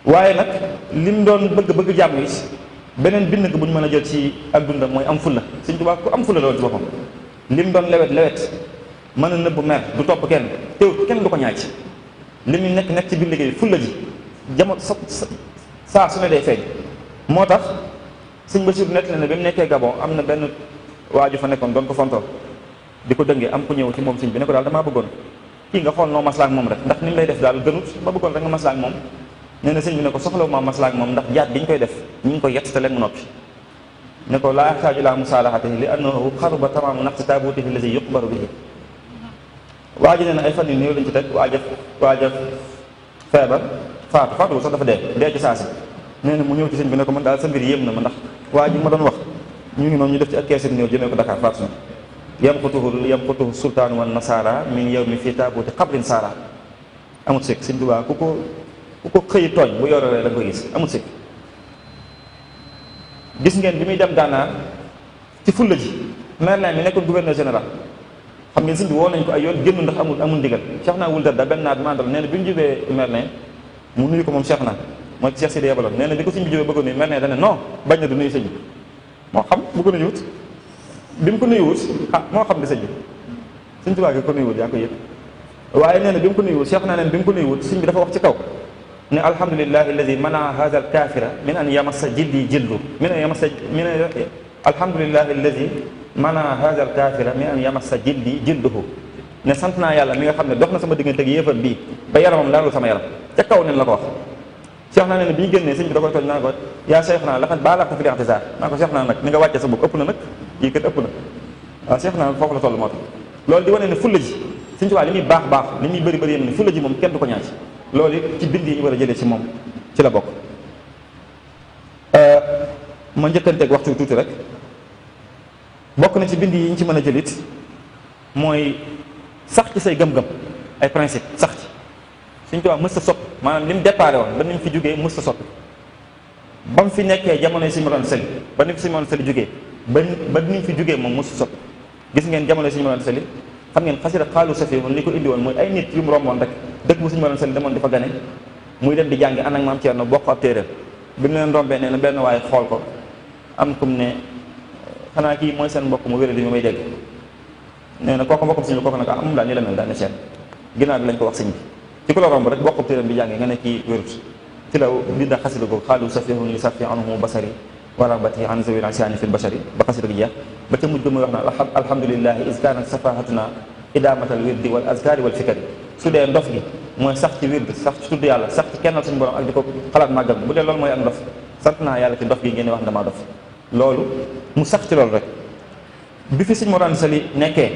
waaye nag lim doon bëgg jàmm yi beneen bind bu ñu mën a jël ci ak dundam mooy am fulla Sëñ Tuubaa ku am fulla loolu ci boppam lim doon lewet mën a nëbb mer du topp kenn teewut kenn du ko ñaaj li mu nekk ci biir liggéey fulla ji jamono saa su ne day feeñ moo tax Sëñ Basiru nekk na ne ba mu nekkee Gabon am na benn waaju fa nekkoon doon ko fontoo di ko dëngee am ku ñëw ci moom sëñ bi ne ko daal damaa bëggoon kii nga xool noo maslaak moom rek ndax ni mu lay def daal gënut ma bëggoon rek nga maslaak moom nee na sëñ bi ne ko soxlawu ma maslaak moom ndax jaat bi ñu koy def ñu ngi ko yett te leen mu noppi ne ko laa yaxtaaju ilaa musaalahatihi li annahu xaruba tamaamu naqsi taabutihi allazi yuqbaru bihi waa ji nee na ay fan yu néew lañ ci teg waaja feebar faatu sax dafa dee ci saasi nee na mu ñëw ci sëñ bi ne ko man daal sa mbir yéem na ma ndax waa ji ma doon wax ñu ngi noonu ñu def ci ak keesit néew jëmee ko Dakar faatu na yamqutuhu sultaanu wan nasara min yawmi fii taabuti qabrin saara amut sikk Sëñ Tuubaa ku ko xëyi tooñ bu yororee da nga koy gis amut sikk gis ngeen bi muy dem Gànnaar ci fulla ji Merlin mi nekkoon gouverneur général xam ngeen sëñ bi woo nañ ko ay yoon génn ndax amul ndigal Cheikh naa wul da benn naat bi mandal nee na bi mu jubee Merlin mu nuyu ko moom Cheikh naa mooy Cheikh Sidi yebaloon nee na bi ko sëñ bi jubee bëggoon nuyu Merlin dane non bañ na du nuyu sëñ bi moo xam bu ko nuyuwut bi mu ko nuyuwut moo xam di sëñ bi Sëñ Tuubaa gi ko nuyuwut yaa ko yëg waaye nee na bi mu ko nuyuwut Cheikh naa neen bi mu ko nuyuwut sëñ bi dafa wax ci kaw ne alhamdulillahi alladi mana hada al kafira min an yamassa jildi jildu alhamdulillahi alladi mana hada al kafira min an yamassa jildi jilduhu ne sant naa yàlla mi nga xam ne dox na sama diggante ak yéefar bii ba yaramam laalul sama yaram ca kaw nen la ko wax. Cheikh naa ne bi ñu génnee sëñ bi da koy tooñ naa ko yaa Cheikh naa laxat baalaxta fil i'tizaar naa ko Cheikh naa nag ni nga wàcce sa bopp ëpp na nag yii kat ëpp na waaw Cheikh naa foofu la toll moo tax loolu di wane ne fulla ji Sëñ Tuubaa li muy baax baax li muy bëri bëri yéen ne fulla ji moom kenn du ko ñaan ci loolu it ci bind yi ñu war a jëlee ci moom ci la bokk. ma njëkkanteeg waxtu tuuti rek bokk na ci bind yi ñu ci mën a jëlit mooy sax ci say gëm-gëm ay principe sax ci Sëñ Tuubaa mës a soppi maanaam li mu déparé woon ba ni mu fi jógee mës a soppi ba mu fi nekkee jamonoy Sëñ Mor Anta Sali ba ni fi Sëñ Mor Anta Sali jógee ba ni mu fi jógee moom mës a soppi gis ngeen jamonoy Sëñ Mor Anta Sali xam ngeen xasida xaalu safi woon li ko indi woon mooy ay nit yu mu romboon rek dëkk bu Sëñ Mor Anta Sali demoon di fa gane muy dem di jàngi ànd ak maam Thierno bokk ab téeréem bi mu leen rombee nee na benn waaye xool ko am kum ne xanaa kii mooy seen mbokk mu wéré di ñu may dégg nee na kooku mbokkum sëñ bi kooku nag amul daal ni la mel daal ne seen ginnaaw bi lañ ko wax sëñ bi ci ko la romb rek bokk ab téeréem di jàngi nga ne kii wérut ci la binda xasida ko xaalu safihun li safi anhu basari wa rabati an zawil asiani fil bashari ba xasida gi jeex ba ca mujj ba muy wax na alhamdulillahi is kanat safahatuna idamatal wirdi wal azkari wal fikari su dee ndof gi mooy sax ci wird sax ci tudd yàlla sax ci kennal suñu borom ak di ko xalaat màggal bu dee loolu mooy ak ndof sant naa yàlla ci ndof gi ngeen wax damaa dof loolu mu sax ci loolu rek bi fi Sëñ Mor Anta Sali nekkee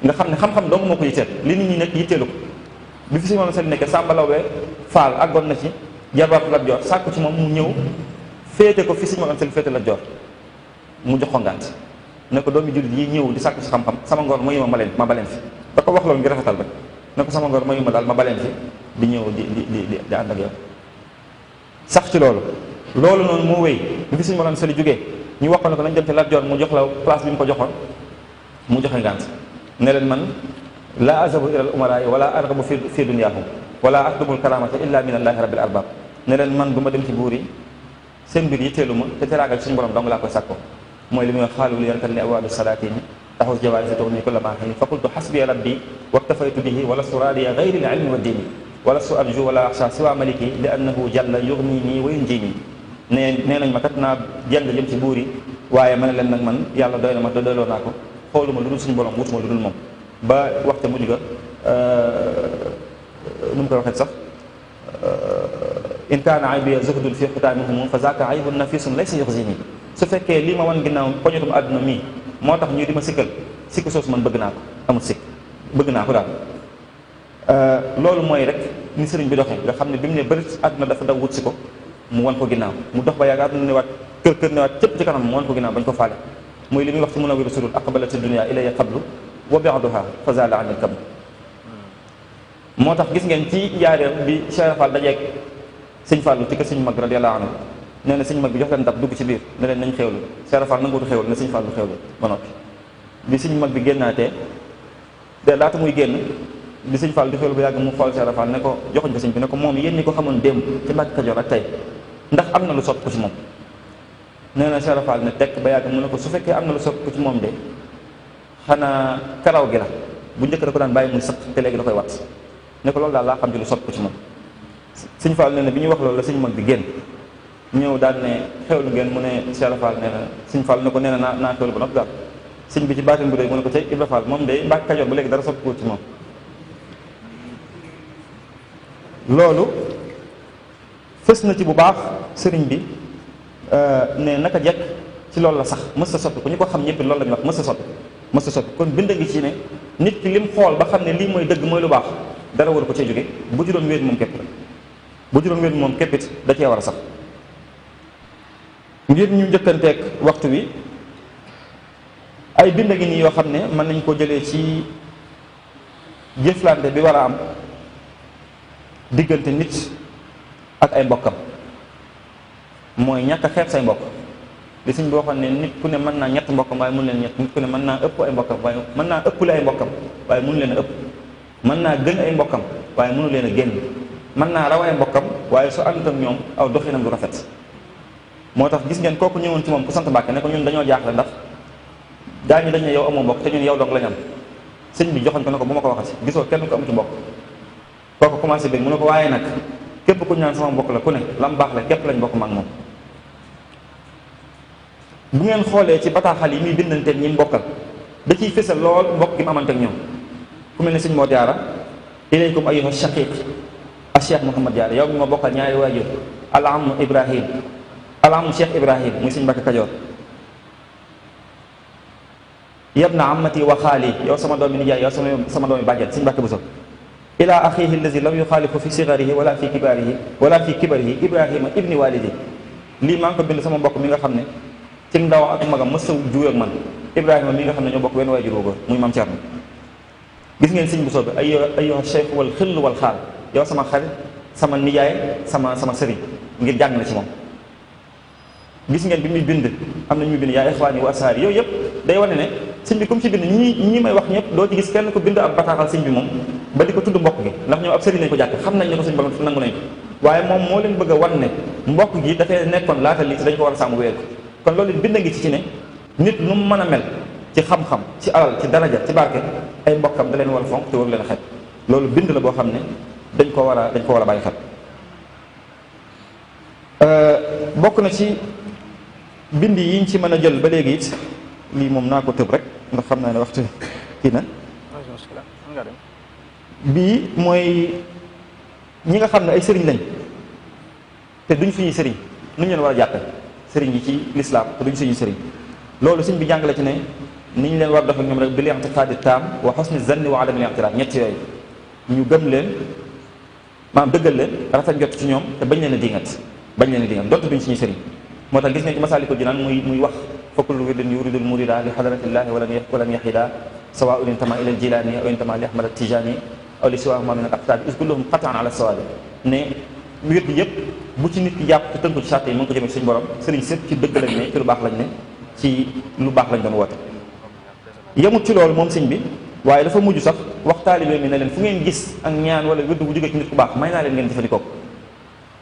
nga xam ne xam-xam dong moo ko yitteel li nit ñi nekk yitteelu ko bi fi Sëñ Mor Anta Sali nekkee Sàmba Lawbe Faal àggoon na ci jarbaatu Lat Joor sàkku ci moom mu ñëw féete ko fi Sëñ Mor Anta Sali féete Lat Joor mu jox ko ngànt ne ko doomi jullit yi ñëw di sàkku si xam-xam sama ngoor mayu ma baleen fi da ko wax loolu ngir rafetal rek ne ko sama ngoor mayu ma daal ma baleen fi di ñëw di ànd ak yow sax ci loolu noonu moo wéy bi fi Sëñ Mor Anta Sali jógee ñu waxoon ne ko nañ dem ci Lat Joor mu jox la place bi mu ko joxoon mu joxe ngànt ne leen man la azabu ila al umara wala argabu fi dunyahum wala atlubul karamata illa min allahi rabbil arbab ne leen man du ma dem ci buur yi seen mbir yitteelu ma te teraagal suñu borom dong laa koy sàkko mooy li muy wax xaalu li yarkat li awaabi salaatini taxus jawaari sa toog nii kulla maa xiini fa qultu xasbiya rabbi waktafaytu bihi wala suraadiya gayri al ilmi wa diini wala su arju wala axsha siwa maliki li annahu jalla yugnini wa yunjini nee nañ ma kat naa jàng jëm ci buur yi waaye ma ne leen nag man yàlla doy na ma te doyloo naa ko xooluma lu dul suñu borom wutuma lu dul moom ba waxte mujj ga nu mu koy waxee sax in kaana aybiya zuhdun fi xutaamihum fa zaaka aybun nafisun laysa yuxzini su fekkee lii ma wan ginnaaw poñatum àdduna mii moo tax ñu di ma sikkal sikk soosu man bëgg naa ko amul sikk bëgg naa ko daal loolu mooy rek ni sëriñ bi doxee nga xam ne bi mu ne bëri àdduna dafa daw wut si ko mu wan ko ginnaaw mu dox ba yàgg àdduna newaat kër newaat cëpp ci kanam mu wan ko ginnaaw bañ ko faale mooy li muy wax ci mun a wiru surul aqbalati dunya ilaya qablu wa bi'duha fa zala anil kablu moo tax gis ngeen ci njaareem bi Cheikh Fall dajeeg sëñ Fallu ci kër sëñ mag radiyallahu anhu nee na sëñ mag bi jox leen ndab dugg ci biir ne leen nañ xewlu Cheikh Fall nanguutu xewlu ne sëñ Fallu xewlu ba noppi bi sëñ mag bi génnaatee de laata muy génn bi sëñ Fall di xewlu ba yàgg mu xool Cheikh Fall ne ko joxuñ ko sëñ bi ne ko moom yéen ñi ko xamoon démb ci Mbàkke Kajoor ak tey ndax am na lu sopp ko ci moom nee na Cheikh Fall ne tekk ba yàgg mu ne ko su fekkee am na lu sopp ko ci moom de xanaa karaw gi la bu njëkk da ko daan bàyyi muy sëq te léegi da koy wat ne ko loolu daal laa xam ci lu sopp ko ci moom sëñ Fall nee na bi ñu wax loolu la sëñ mag bi génn ñëw daal ne xewlu ngeen mu ne Cheikh Fall nee na sëñ Fall ne ko nee na naa xewlu ba noppi daal sëñ bi ci baatin bu rëy mu ne ko tey Ibra Fall moom de Mbàkke Kajoor ba léegi dara sopp ko ci moom loolu fës na ci bu baax sëriñ bi ne naka jekk ci loolu la sax mës a soppi ku ñu ko xam ñëpp loolu la ñuy wax mës a soppi kon bind ngi ci ne nit ki lim xool ba xam ne lii mooy dëgg mooy lu baax dara waru ko cee jóge bu juróom wéet moom képp la bu juróom wéet moom képp it da cee war a sax ngir ñu njëkkanteeg waxtu wi ay bind ngi nii yoo xam ne mën nañ ko jëlee ci jëflante bi war a am diggante nit ak ay mbokkam mooy ñàkk a xeeb say mbokk li suñ boo xam ne nit ku ne mën naa ñett mbokkam waaye mun leen ñett nit ku ne mën naa ëpp ay mbokkam waaye mën naa ëppale ay mbokkam waaye mënu leen a ëpp mën naa gën ay mbokkam waaye mënu leen a génn mën naa raw ay mbokkam waaye su àndut ak ñoom aw doxinam du rafet moo tax gis ngeen kooku ñëwoon ci moom ku sant Mbàkke ne ko ñun dañoo jaaxle ndax daañu dañ ne yow amoo mbokk te ñun yow dong lañ am sëñ bi joxoñ ko ne ko bu ma ko waxati gisoo kenn ko am ci mbokk kooku commencé bi mu ne ko waaye nag képp ku ñaan sama mbokk la ku ne lam baax la képp lañ bokk ma ak moom bu ngeen xoolee ci bataaxal yi muy bindanteen ñi mbokkal da ciy fésal lool mbokk gi mu amante ak ñoom ku mel ne sëñ Mor Jaara ilaykum ayyuha shaqiq Cheikh Mouhamad Diarra yow mi ma bokkal ñaari waajur alamu Ibrahim alamu Cheikh Ibrahim muy sëñ Mbàkke Kajoor yabna ammati wa xaali yow sama doomi nijaay yow sama doomi bàjjen sëñ Mbàkke Buso ila axihi allazi lam yuxaalifu fi sigarihi wala fi kibarihi Ibrahima ibni walidi lii maa ngi ko bind sama mbokk mi nga xam ne ci ndaw ak magam mësa juwe ak man Ibrahima mi nga xam ne ñoo bokk wenn waajur wu góor muy maam Cerno gis ngeen sëñ Buso bi ayyuha cheikh wal xill wal xaal yow sama xarit sama nijaay sama sëriñ ngir jàng na ci moom gis ngeen bi muy bind am na ñu bind yaa ixwaani wa asaari yooyu yëpp day wane ne sëñ bi comme ci bind ñi may wax ñëpp doo ci gis kenn ko bind ab bataaxal sëñ bi moom ba di ko tudd mbokk gi ndax ñoom ab sëriñ lañ ko jàpp xam nañ ne ko sëñ borom nangu nañ ko waaye moom moo leen bëgg a wan ne mbokk gi dafay nekkoon laata lii ci dañ ko war a sàmm wéer ko kon loolu bind ngi ci ne nit nu mu mën a mel ci xam-xam ci alal ci daraja ci barke ay mbokkam da leen war a fonk te war leen a xet loolu bind la boo xam ne dañ ko war a bàyyi xel bokk na ci bind yiñ ci mën a jël ba léegi it lii moom naa ko tëb rek ndax xam naa ne waxtu kii na bii mooy ñi nga xam ne ay sëriñ lañ te duñ suñuy sëriñ nu ñu leen war a jàppe sëriñ yi ci lislaam te duñ suñuy sëriñ loolu sëñ bi jàngale ci ne ni ñu leen war dox ak ñoom rek bil i'tiqaadi taam wa husni zanni wa adamil i'tiraad ñett yooyu ñu gëm leen maanaam dëggal leen rafet jot ci ñoom te bañ leen a dingat donte duñ suñuy sëriñ moo tax gis ngeen ci Masaalikul Jinaan muy wax fa kullu wirdin yuridul murida li xadratillahi walan yaxida sawaa'un intama ila al-jilaani aw intama li ahmad at-tijaani aw li siwaahuma min al-aqtaab is kulluhum qat'an ala sawaabi ne wird yëpp bu ci nit ki jàpp te tënku ci sàrt yi mu ngi ko jëmee ci suñu borom sëriñ sëpp ci dëgg lañ ne ci lu baax lañ ne ci lu baax lañ doon woote yemut ci loolu moom sëñ bi waaye dafa mujj sax wax taalibe mi ne leen fu ngeen gis ak ñaan wala wird bu jógee ci nit ku baax may naa leen ngeen jëfandikoo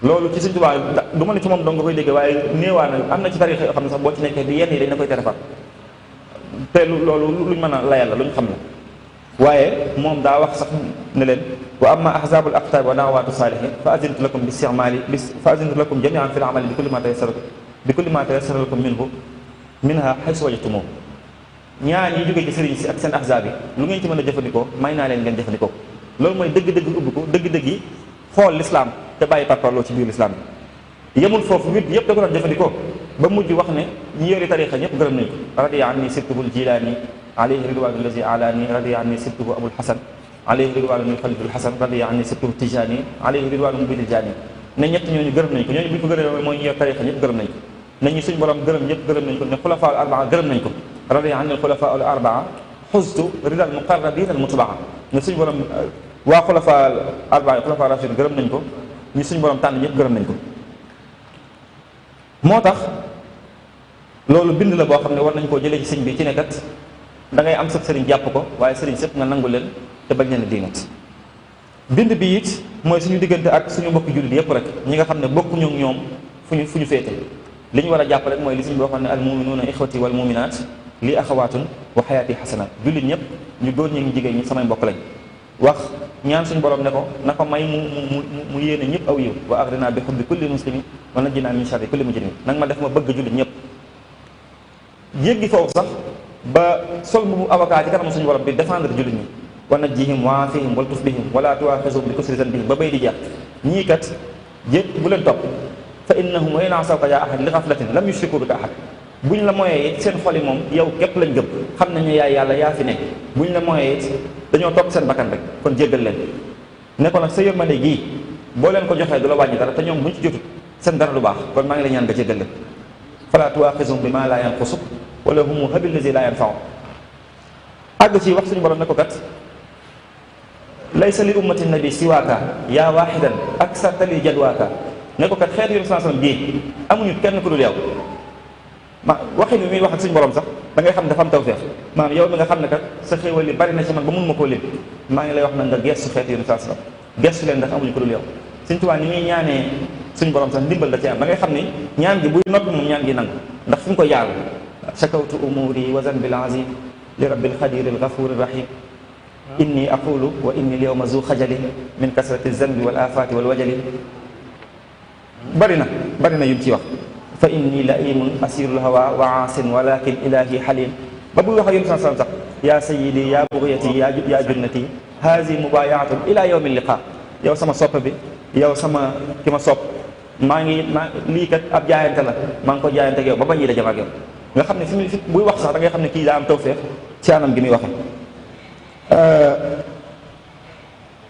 loolu ci Sëñ Tuubaa du ma ne ci moom dong nga koy déggee waaye néewaa na am na ci tariixa yoo xam ne sax boo ci nekkee di yenn yi dañ na koy tere far te loolu luñ mën a layal la luñ xam la waaye moom daa wax sax ne leen wa amma ahzabul aqtaab wa daawaatu saalihin fa azintu lakum bi isticmaali fa azintu lakum jamian fi l amali bi kulli ma tayassara lakum minha haysu wajadtumuh ñaan yi jógee ci sëriñ si ak seen ahzaab yi lu ngeen ci mën a jëfandikoo may naa leen ngeen jëfandikoo loolu mooy dëgg-dëgg ubbi ko dëgg-dëgg yi xool lislaam te bàyyi parparloo ci biir lislaam bi yemul foofu wit yëpp da ko doon jëfandikoo ba mujj wax ne ñi yori tariixa ñëpp gërëm nañ ko radiya anni sibtuhu al-Jilaani alayhi ridwaanu allazi alaani radiya anni sibtuhu Abul Hasan alayhi ridwaanu Xaliful Hasan radiya anni sibtuhu Tijaani alayhi ridwaanu Mubil Jaani ne ñett ñooñu gërëm nañ ko ñooñu bu ñu ko gërëm mooy ñi yor tariixa ñëpp gërëm nañ ko ne ñu suñ borom gërëm ñëpp gërëm nañ ko ne xulafaa al-arbaa gërëm nañ ko radiya anni al-xulafaa al-arbaa xustu ridal muqarrabiin al-mutbaa ne suñ borom waa xulafaa al-arbaa xulafaa rashid gërëm nañ ko ñu suñ borom tànn ñëpp gërëm nañ ko moo tax loolu bind la boo xam ne war nañ koo jëlee ci sëñ bi ci nekkat da ngay am sab sëriñ jàpp ko waaye sëriñ sëpp nga nangu leen te bañ leen a diingat bind bi it mooy suñu diggante ak suñu mbokki jullit yépp rek ñi nga xam ne bokkuñu ak ñoom fu ñu féete li ñu war a jàpp rek mooy li suñu boo xam ne al muminuuna ixwati wal muminaat lii axawaatun wa xayaati xasanaat jullit ñëpp ñu góor ñi ngi jigéen ñi samay mbokk lañ wax ñaan suñu borom ne ko na ko may mu yéene ñëpp aw yiw wa agrina bi xubbi kulli muslimin wa najjina min sharri kulli mujrimin nanga ma def ma bëgg jullit ñëpp yéggi foofu sax ba sol bu avocat ci kanam suñu borom bi défendre jullit ñi wa najjihim wa aafihim wal tuf bihim wala tuaxisum bi kusri zanbihim ba bay di jeex ñii kat bu leen topp fa innahum wa in asawka yaa ahad li xaflatin lam yushriku bika ahad buñ la moyee it seen xol yi moom yow képp lañ gëm xam nañu yaay yàlla yaa fi nekk buñ la moyee it dañoo topp seen bakkan rek kon jéggal leen ne ko nag sa yërmande gii boo leen ko joxee du la wàññi dara te ñoom buñ ci jotut seen dara du baax kon maa ngi la ñaan nga jéggal leen fala tuaxisum bi ma laa yanqusuk wala humu habil lazi laa yanfau àgg ci wax suñu borom ne ko kat laysa li ummati nabi siwaaka yaa waaxidan aksarta li jadwaaka ne ko kat xeetu yonent sallallahu alayhi wasallam bii amuñu kenn ku dul yow waxin bi muy wax ak suñu borom sax da ngay xam ne dafa am tawfeex maanaam yow mi nga xam ne kat sa xéewal li bari na ci man ba mun ma koo lim maa ngi lay wax nag nga gestu xeetu yonent sallallahu alayhi wasallam gestu leen ndax amuñu ko dul yow Sëñ Tuubaa ni muy ñaanee suñu borom sax ndimbal da ci am da ngay xam ni ñaan gi buy noppi moom ñaan gi nangu ndax fi mu ko yaaru shakawtu umuri wa zanbil azim li rabbil xadiril gafurir rahim inni aqulu wa inni al yawma zu xajali min kasrati zanbi wal afati wal wajali bari na yum ciy wax fa inni laimun asirul hawa wa aasin walakin ilahi halim ba buy wax ak yonent sax yaa sayyidi yaa bugyati yaa junnati haasi mubayaatun ila yawmi liqa, yow sama soppe bi, yow sama ki ma sopp, lii kat ab jaayante la, maa ngi ko jaayante ak yow ba ba ñuy daje ak yow. nga xam ne fi buy wax sax da ngay xam ne kii daa am tawfeex ci anam gi muy waxe.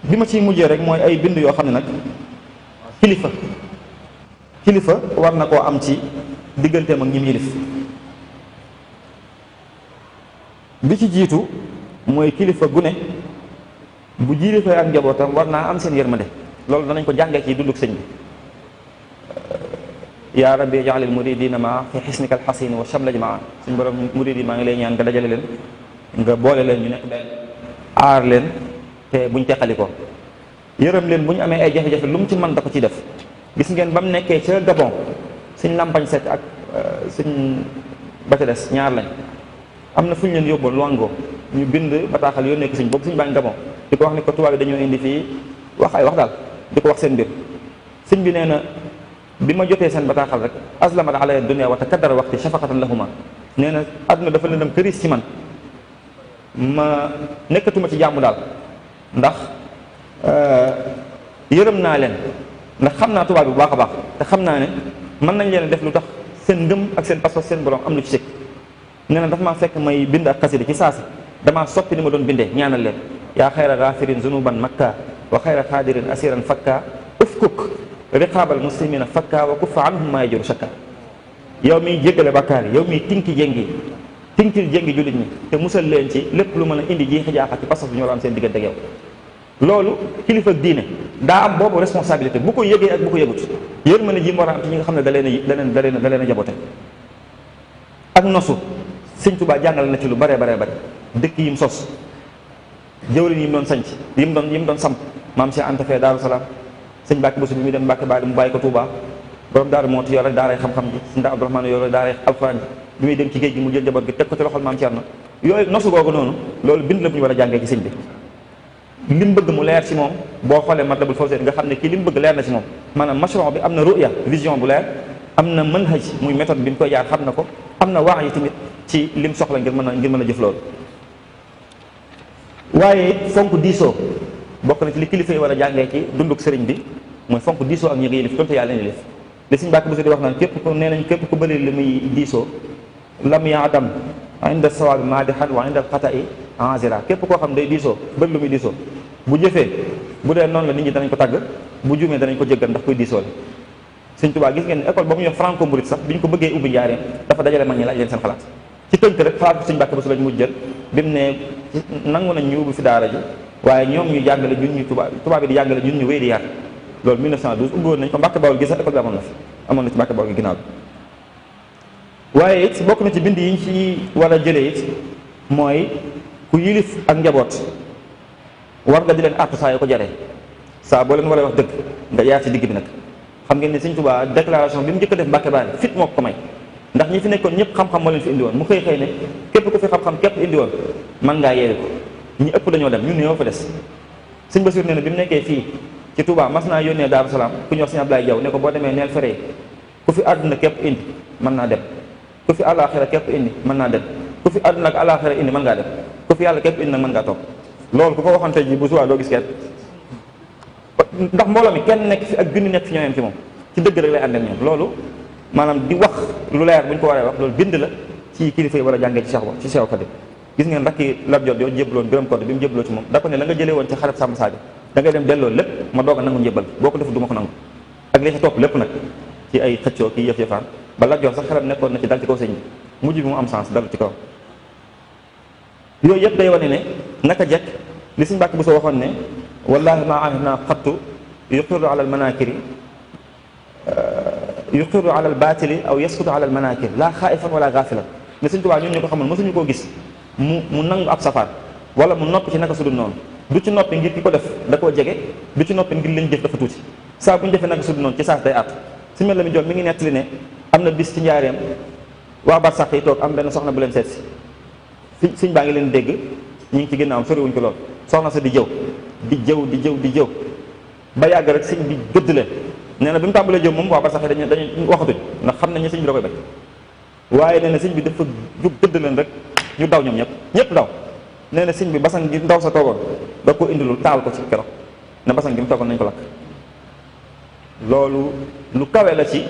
bi ma ciy mujjee rek mooy ay bind yoo xam ne nag kilifa war na koo am ci digganteem ak ñi mu yilif. bi ci jiitu mooy kilifa gune bu jiilifee ak njabootam war naa am seen yërmande. loolu danañ ko jàngee ci dunduk sëñ bi. yaa rabbi jaalil muridina maa fi xisnika alxasin wa shamlaj maa, suñ borom murid yi maa ngi lay ñaan nga dajale leen, nga boole leen ñu nekk benn, aar leen te buñ teqali ko, yërëm leen bu ñu amee ay jafe-jafe lu mu ci mën da ko ciy def. gis ngeen ba mu nekkee ca Gabon suñ Lampañ Sekk ak suñ ba ca des ñaar lañ, am na fu ñu leen yóbboon Luango, ñu bind bataaxal yónnee ko suñ boobu suñ baa ngi Gabon di ko wax ni ko tubaab yi dañoo indi fii wax ay wax daal di ko wax seen mbir. sëñ bi nee na bi ma jotee seen bataaxal rek aslamat alaya dunia wa takaddara waxti shafaqatan lahuma, nee na àdduna dafa lëndëm këriis ci man, ma nekkatuma ci jàmm daal ndax yërëm naa leen, ndax xam naa tubaab bi bu baax a baax te xam naa ne mën nañ leen def lu tax seen ngëm ak seen pas-pas seen borom am lu ci sëkk. nee na dafa maa fekk may bind ak xasida ci saasi damaa soppi ni ma doon bindee ñaanal leen. yaa xayra gaafirin zunuban makka wa xayra xaadirin asiran fakka ufkuk riqaabal muslimina fakka wa kuffa anhum maa yajuru shakka. yow miy jéggale bakkaar yi, yow miy tinkil jéngi jullit ñi te musal leen ci lépp lu mën a indi jiixi jaaxa ci pas-pas bu ñu war a am seen diggante ak yow. loolu kilifa diine daa am boobu responsabilité bu ko yëgee ak bu ko yëgut. yërmande ji mu war a am ci ñi nga xam ne da leen a jaboote. ak nosu sëñ Tuubaa jàngale na ci lu bare dëkk yi mu sos, jëwriñ yi mu doon sanc yi mu doon samp, maam Cheikh Anta fee Daaru Salaam, sëñ Mbàkke Buso bi muy dem Mbàkke Baari mu bàyyi ko Tuubaa, borom Daaru Mooti yore daaray xam-xam ji, sëñ Abdourahmane yore daaray alxuraan ji, bi muy dem ci géej gi mu jël njaboot gi teg ko ci loxol maam Cerno. yooyu nosu googu noonu loolu bind la bu ñu war a jàngee ci sëñ bi. li mu bëgg mu leer ci moom boo xoolee Matlabul Fawzayni nga xam ne kii li mu bëgg leer na ci moom, maanaam mashru' bi am na ruya vision bu leer, am na manhaj muy méthode bi mu koy jaar xam na ko, am na wax yi tamit ci lim soxla ngir mën a jëf loolu. waaye fonk diisoo bokk na ci li kilifa yi war a jàngee ci dunduk sëriñ bi, mooy fonk diisoo ak ñi nga yëlif donte yàlla leen yëlif. li Sëriñ Mbàkke Buso di wax naan képp ku bëri li muy diisoo lam yaadam inda sawaabi maadihan wa inda alxata'i anzira. képp koo xam day diisoo bëri lu muy diisoo bu jëfee bu dee noonu la nit ñi danañ ko tàgg, bu juumee danañ ko jéggal ndax koy diisoo la. Sëriñ Tuubaa gis ngeen école ba mu yor franco mouride sax bi ñu ko bëggee ubbi njaareem dafa dajale mag ñi laaj leen seen xalaat. ci tënk rek xalaat Sëriñ Mbàkke Buso lañ mujj jël bi mu ne nangu nañ ñu ubbi fi daara ji waaye ñoom ñu jàngale ñun ñu tubaab bi di jàngale ñun ñu wéy di yar. loolu 1912 ubbi woon nañ ko Mbàkke Bawol gi sax école bi amoon na ci Mbàkke Bawol gi ginnaaw bi. waaye it bokk na ci bind yi ñu ci war a jëlee it mooy ku yilif ak njaboot war nga di leen àttu saa yoo ko jaree, saa boo leen war a wax dëgg nga yaar ci digg bi nag. xam ngeen ne Sëriñ Tuubaa déclaration bi mu njëkk a def Mbàkke Baari fit moo ko may, ndax ñi fi nekkoon ñëpp xam-xam moo leen fi indi woon, mu xëy ne képp ku fi xam-xam képp indi woon man ngaa yeewi ko, ñi ëpp dañoo dem ñun ñoo fa des. Sëriñ Basiru nee na bi mu nekkee fii ci Touba mas naa yónnee Daaru Salaam ku ñu wax Sëriñ Ablaye Jaw ne ko boo demee neel fere ku fi àdduna képp indi mën naa dem, ku fi àllaaxira képp indi mën naa dem, ku fi àdduna ak àllaaxira indi mën ngaa dem, ku fi yàlla képp indi nag mën ngaa toog. loolu ku ko waxante ji bu subaa doo gis kenn, ndax mbooloo mi kenn nekk fi ak junni nekk fi ñoo yem ci moom, ci dëgg rek lay ànd ak ñoom. loolu maanaam di wax lu leer bu ñu ko waree wax loolu bind la ci kilifa yi war a jàngee ci Cheikh Xadim. gis ngeen rakki Lat Joor yoo jébaloon Biram Kodde bi mu jébaloo ci moom da ko ne la nga jëlee woon ci xareb Sàmba Sadio da ngay dem delloo lépp ma doog a nangu njébal, boo ko defut du ma ko nangu. ak li ci topp lépp nag ci ay xëccoo ki yëf-yëfaan ba Lat Joor sax xelam nekkoon na ci dal ci kaw sëñ bi, mujj bi mu am sens dal ci kaw. yooyu yëpp day wane ne naka jekk li Sëriñ Mbàkke Buso waxoon ne wallahi ma ahidna xattu yuqiru ala almanakiri yuqiru ala albatili aw yaskutu ala almanakir la xaifan wala gafilan. ne Sëriñ Tuubaa ñun ñu ko xamal mësuñu koo gis mu nangu ab safaan wala mu noppi ci naka su dul noonu, du ci noppi ngir ki ko def da koo jege, du ci noppi ngir liñ jëf dafa tuuti. saa bu ñu defee naka su dul noonu ci saas day àtt. si mel la mi joon mi ngi nettali ne am na bis ci njaareem waa barsàq yi toog am benn soxna bu leen seet si sëñ baa ngi leen dégg ñu ngi ci ginnaawam soriwuñ ko lool, soxna sa di jëw ba yàgg rek sëñ bi gëdd leen. nee na bi mu tàmbalee jëw moom waa barsàq yi dañuy waxatuñ ndax xam nañ ne sëñ bi da koy bañ, waaye nee na sëñ bi dafa jug gëdd leen rek ñu daw ñoom ñëpp daw nee na sëñ bi basan gi ndaw sa toogoon da ko indilul taal ko ci keroog ne basan gi mu toogoon nañ ko lakk. loolu lu kawe la ci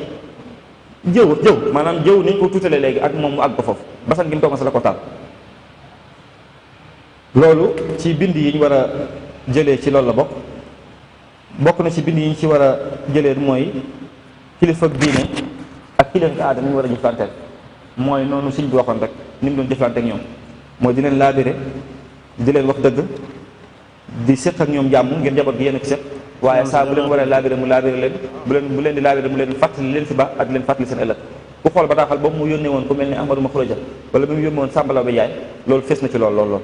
jëw maanaam jëw niñ ko tuutalee léegi ak moom mu àgg ko foofu basan gi mu toogoon sa la ko taal. loolu ci bind yi ñu war a jëlee ci loolu la bokk na ci bind yi ñu ci war a jëlee mooy kilifa diine ak kilifa aada ni ñu war a jëflanteel mooy noonu sëñ bi waxoon rek ni mu doon jëflante ak ñoom mooy di leen laabire di leen wax dëgg di séq ak ñoom jàmm ngeen jaboot gi yéen a ko séq waaye saa bu leen waree laabire mu laabire leen bu leen di laabire mu leen fàttali leen fi ba ak di leen fàttali seen ëllëg ku xool bataaxal boobu mu yónnee woon ku mel ni Amadou Ma Xureja wala bi mu yónnee woon Sàmbalaw ba Jaay loolu fees na ci lool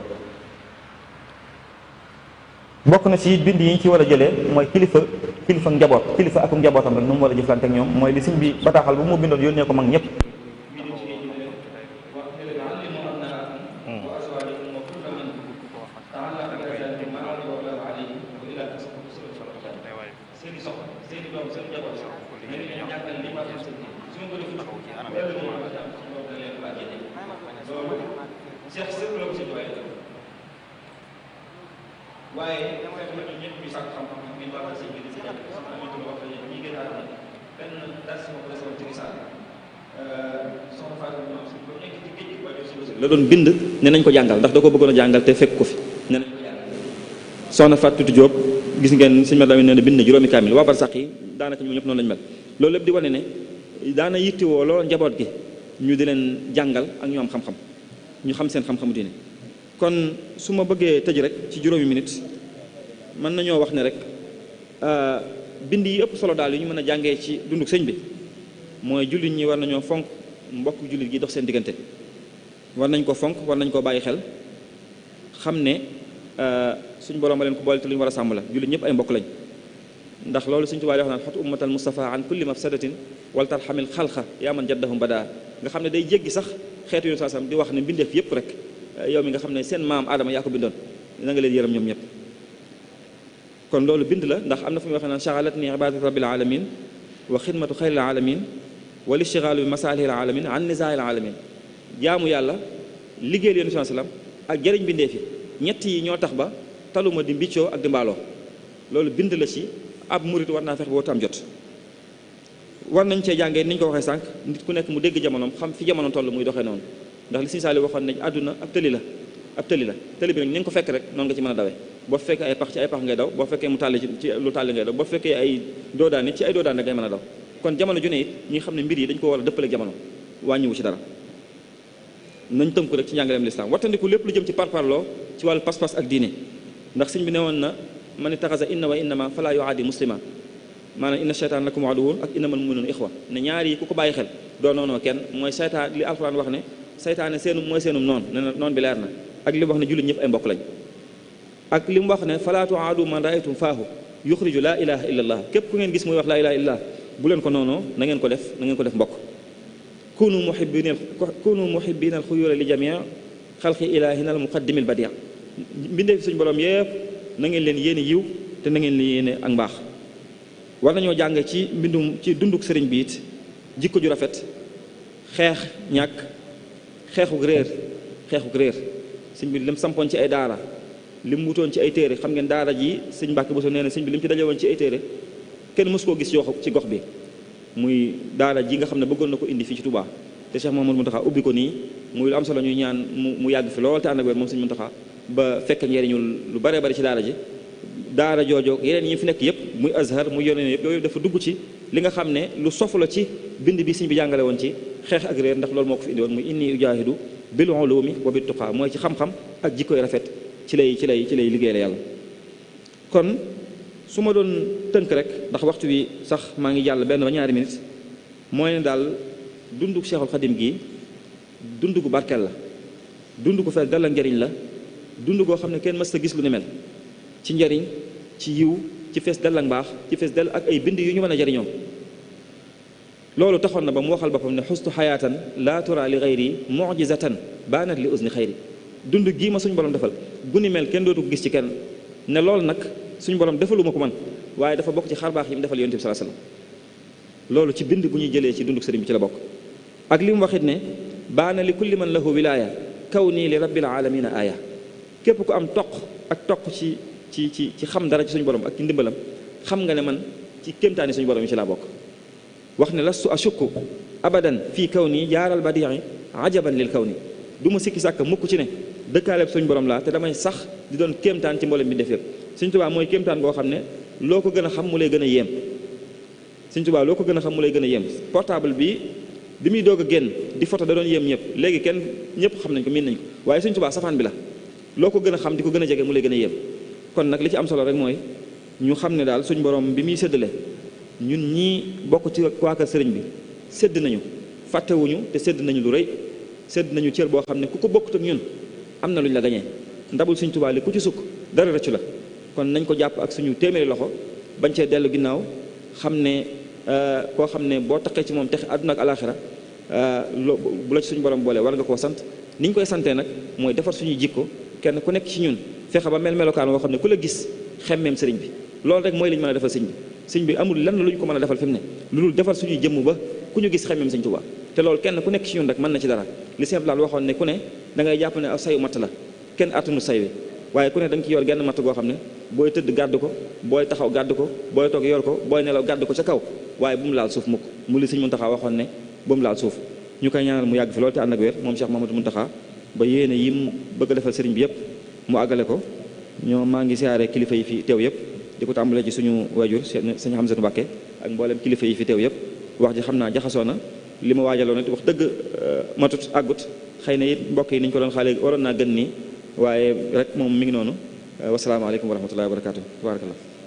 bokk na ci bind yi ñu ci war a jëlee mooy kilifa njaboot kilifa akum njabootam rek nu mu war a jëflante ak ñoom mooy li sëñ bi bataaxal bu mu bindoon yónnee ko mag ñëpp. waaye damay wax ne ñëpp ñu sàkk xam-xam bi ñu wax si biir si ñëpp sama amitu la wax ne ñi gën a àdduna benn dars ma ko desewoon ci risaal soxna Fatou ñoom si ba nekk ci géej gi ba jox si la doon bind ne nañ ko jàngal ndax da ko bëggoon a jàngal te fekk ko fi ne nañ ko jàngal soxna Fatou Diop gis ngeen sëñ ma nee na bind na juróomi kaamil waa bar sax yi daanaka ñoom ñëpp noonu lañu mel loolu lépp di wane ne daana yittewoo lool njaboot gi ñu di leen jàngal ak ñu am xam-xam ñu xam seen xam-xamu diine. kon su ma bëggee tëj rek ci juróomi minute mën nañoo wax ne rek bind yi ëpp solo daal yu ñu mën a jàngee ci dunduk sëñ bi mooy jullit ñi war nañoo fonk mbokk jullit gi dox seen diggante war nañ ko fonk war nañ koo bàyyi xel xam ne suñ borom a leen ko boole te lu ñu war a sàmm la jullit ñëpp ay mbokk lañ ndax loolu suñ tubaab yi wax naan xot ummatal mustafa an kulli mafsadatin wal tarxamil xalqa yaa man jaddahum badaa nga xam ne day jéggi sax xeetu yu saasam di wax ne mbindeef yëpp rek yow mi nga xam ne seen maam Adama yaa ko bindoon na nga leen yërëm ñoom ñëpp kon loolu bind la ndax am na fu muy waxee naan shaghalat ni ibadatu rabbil alamin wa xidmatu xayril alamin wal ishtighalu bi masalihil alamin an nisaa'il alamin jaamu yàlla liggéeyal yonent bi sallam ak jëriñ bindee fi ñett yi ñoo tax ba taluma di mbiccoo ak di mbaaloo loolu bind la ci ab murit war naa fex boo tam jot war nañ cee jàngee ni ñu ko waxee sànq nit ku nekk mu dégg jamonoom xam fi jamono toll muy doxee noonu ndax li Sëñ Saaliw waxoon nañ àdduna ab tëli la tëli bi nag ni nga ko fekk rek noonu nga ci mën a dawee boo fekkee ay pax ci ay pax ngay daw boo fekkee mu tàlli ci lu tàlli ngay daw boo fekkee ay doodaan it ci ay doodaan rek ngay mën a daw kon jamono ju ne it ñi xam ne mbir yi dañ ko war a dëppale ak jamono wàññiwu ci dara nañ tënku rek ci njàngaleem lislaam wattandiku lépp lu jëm ci parparloo ci wàllu pas-pas ak diine ndax sëñ bi ne woon na man itaxasa inna wa innama fala yuaadi muslima maanaam inna sheytaan lakum aduwwun ak innamal mu'minuuna ixwa ne ñaar yi ku ko bàyyi xel doo noonoo kenn mooy seytaan li alxuraan wax ne seytaane seenum mooy seenum noonu ne na noonu bi leer na ak li mu wax ne jullit ñëpp ay mbokk lañ ak li mu wax ne fala tuaadu man raaytum faahu yuxriju laa ilaha illa allah képp ku ngeen gis muy wax laa ilaha illa allah bu leen ko noonoo na ngeen ko def mbokk kunu muhibbina alxuyura li jamia xalqi ilahina al muqaddimi al badia mbindee fi suñu borom yëpp na ngeen leen yéene yiw te na ngeen leen yéene ak mbaax war nañoo jàng ci mbindum ci dunduk sëriñ bi it jikko ju rafet xeex ñàkk xeexuk réer sëñ bi lim sampoon ci ay daara lim wutoon ci ay téere xam ngeen daara ji sëñ Mbàkke Buso nee na sëñ bi lim ci daje woon ci ay téere kenn mësu koo gis ci gox bi muy daara ji nga xam ne bëggoon na ko indi fii ci Touba te Cheikh Mouhamadou Mountakha ubbi ko nii muy lu am solo ñuy ñaan mu yàgg fi lool te ànd ak wér moom sëñ Mountakha ba fekk njëriñu lu bare bari ci daara ji daara joojo yeneen yi fi nekk yëpp muy Azhar muy yoneen yëpp yooyu dafa dugg ci li nga xam ne lu sofu la ci bind bi sëñ bi jàngale woon ci xeex ak réer ndax loolu moo ko fi indi woon muy inni ujaahidu bil ulumi wa bit tuqaa mooy ci xam-xam ak jikkoy rafet ci lay liggéey la yàlla. kon su ma doon tënk rek ndax waxtu wi sax maa ngi jàll benn ba ñaari minutes mooy ne daal dundu Cheikhul Khadim gi dund gu barkeel la dund gu fees dal ak njariñ la dund goo xam ne kenn mës a gis lu ni mel ci njariñ ci yiw ci fees dal ak mbaax ci fees dal ak ay bind yu ñu mën a jariñoo loolu taxoon na ba mu waxal boppam ne xustu xayaatan laa tura li xayri mujizatan baanat li usni xayri dund gii ma suñu borom defal gu ni mel kenn dootu ko gis ci kenn ne loolu nag suñu borom defaluma ko man waaye dafa bokk ci xarbaax yi mu defal yonent bi sallallahu alayhi wasallam loolu ci bind bu ñuy jëlee ci dunduk sëriñ bi ci la bokk ak li mu waxit ne baana li kulli man lahu wilaaya kaw nii li rabbil alamina aaya képp ku am toq ci xam dara ci suñu borom ak ci ndimbalam xam nga ne man ci kéemtaani suñu borom yi ci laa bokk. wax ne lastu ashukku abadan fii kaw nii jaaral badii ajaban lil kaw nii du ma sikki sàkk mukk ci ne dëkkaaleeb suñu borom laa te damay sax di doon kéemtaan ci mboolem bi def yëpp. Sëñ Tuubaa mooy kéemtaan goo xam ne loo ko gën a xam mu lay gën a yéem. Sëñ Tuubaa loo ko gën a xam mu lay gën a yéem. portable bi muy doog a génn di photo da doon yéem ñëpp léegi kenn ñëpp xam nañ ko miin nañ ko waaye Sëñ Tuubaa safaan bi la loo ko gën a xam di ko gën a jege mu lay gën a yéem. kon nag li ci am solo rek mooy ñu xam ne daal suñu borom bi muy séddale ñun ñii bokk ci waa kër sëriñ bi sédd nañu fàttewuñu te sédd nañu lu rëy sédd nañu cër boo xam ne ku ko bokkut ak ñun am na lu ñu la gañee ndabul Sëñ Tuubaa li ku ci sukk dara rëccu la. kon nañ ko jàpp ak suñu téeméeri loxo bañ cee dellu ginnaaw xam ne koo xam ne boo taxee ci moom texe àdduna ak alaxira bu la ci suñu borom boole war nga koo sant ni ñu koy santee nag mooy defar suñuy jikko kenn ku nekk ci ñun fexe ba mel melokaan woo xam ne ku la gis xemmeem sëriñ bi loolu rek mooy li ñu mën a defal sëñ bi amul lenn lu ñu ko mën a defal fi mu ne lu dul defar suñuy jëmm ba ku ñu gis xemmeem Sëñ Tuubaa te loolu kenn ku nekk ci ñun rek mën na ci dara li Sëñ Abdou Lahad waxoon ne ku ne da ngay jàpp ne aw sayu matt la kenn attunu say wi waaye ku ne da nga ci yor genn matt goo xam ne booy tëdd gàdd ko booy taxaw gàdd ko booy toog yor ko booy nelaw gàdd ko ca kaw waaye bu mu laal suuf mukk mu li Sëñ Muntaxa waxoon ne bu mu laal suuf ñu koy ñaanal mu yàgg fi loolu te ànd ak wér moom Cheikh Mamadou Muntaxa ba yéene yi mu bëgg a defal sëriñ bi yëpp mu àggale ko ñoo maa ngi siyaare kilifa yi fi teew yëpp di ko tàmbalee ci suñu waajur sëñ Hamzatu Mbàkke ak mboolem kilifa yi fi teew yëpp wax ji xam naa jaxasoo na li ma waajaloon it wax dëgg matut àggut xëy na it mbokk yi ni ñu ko doon xaale waroon naa gën nii waaye rek moom mi ngi noonu wasalaamaaleykum wa rahmatullahi wa barakatuh tabarakallah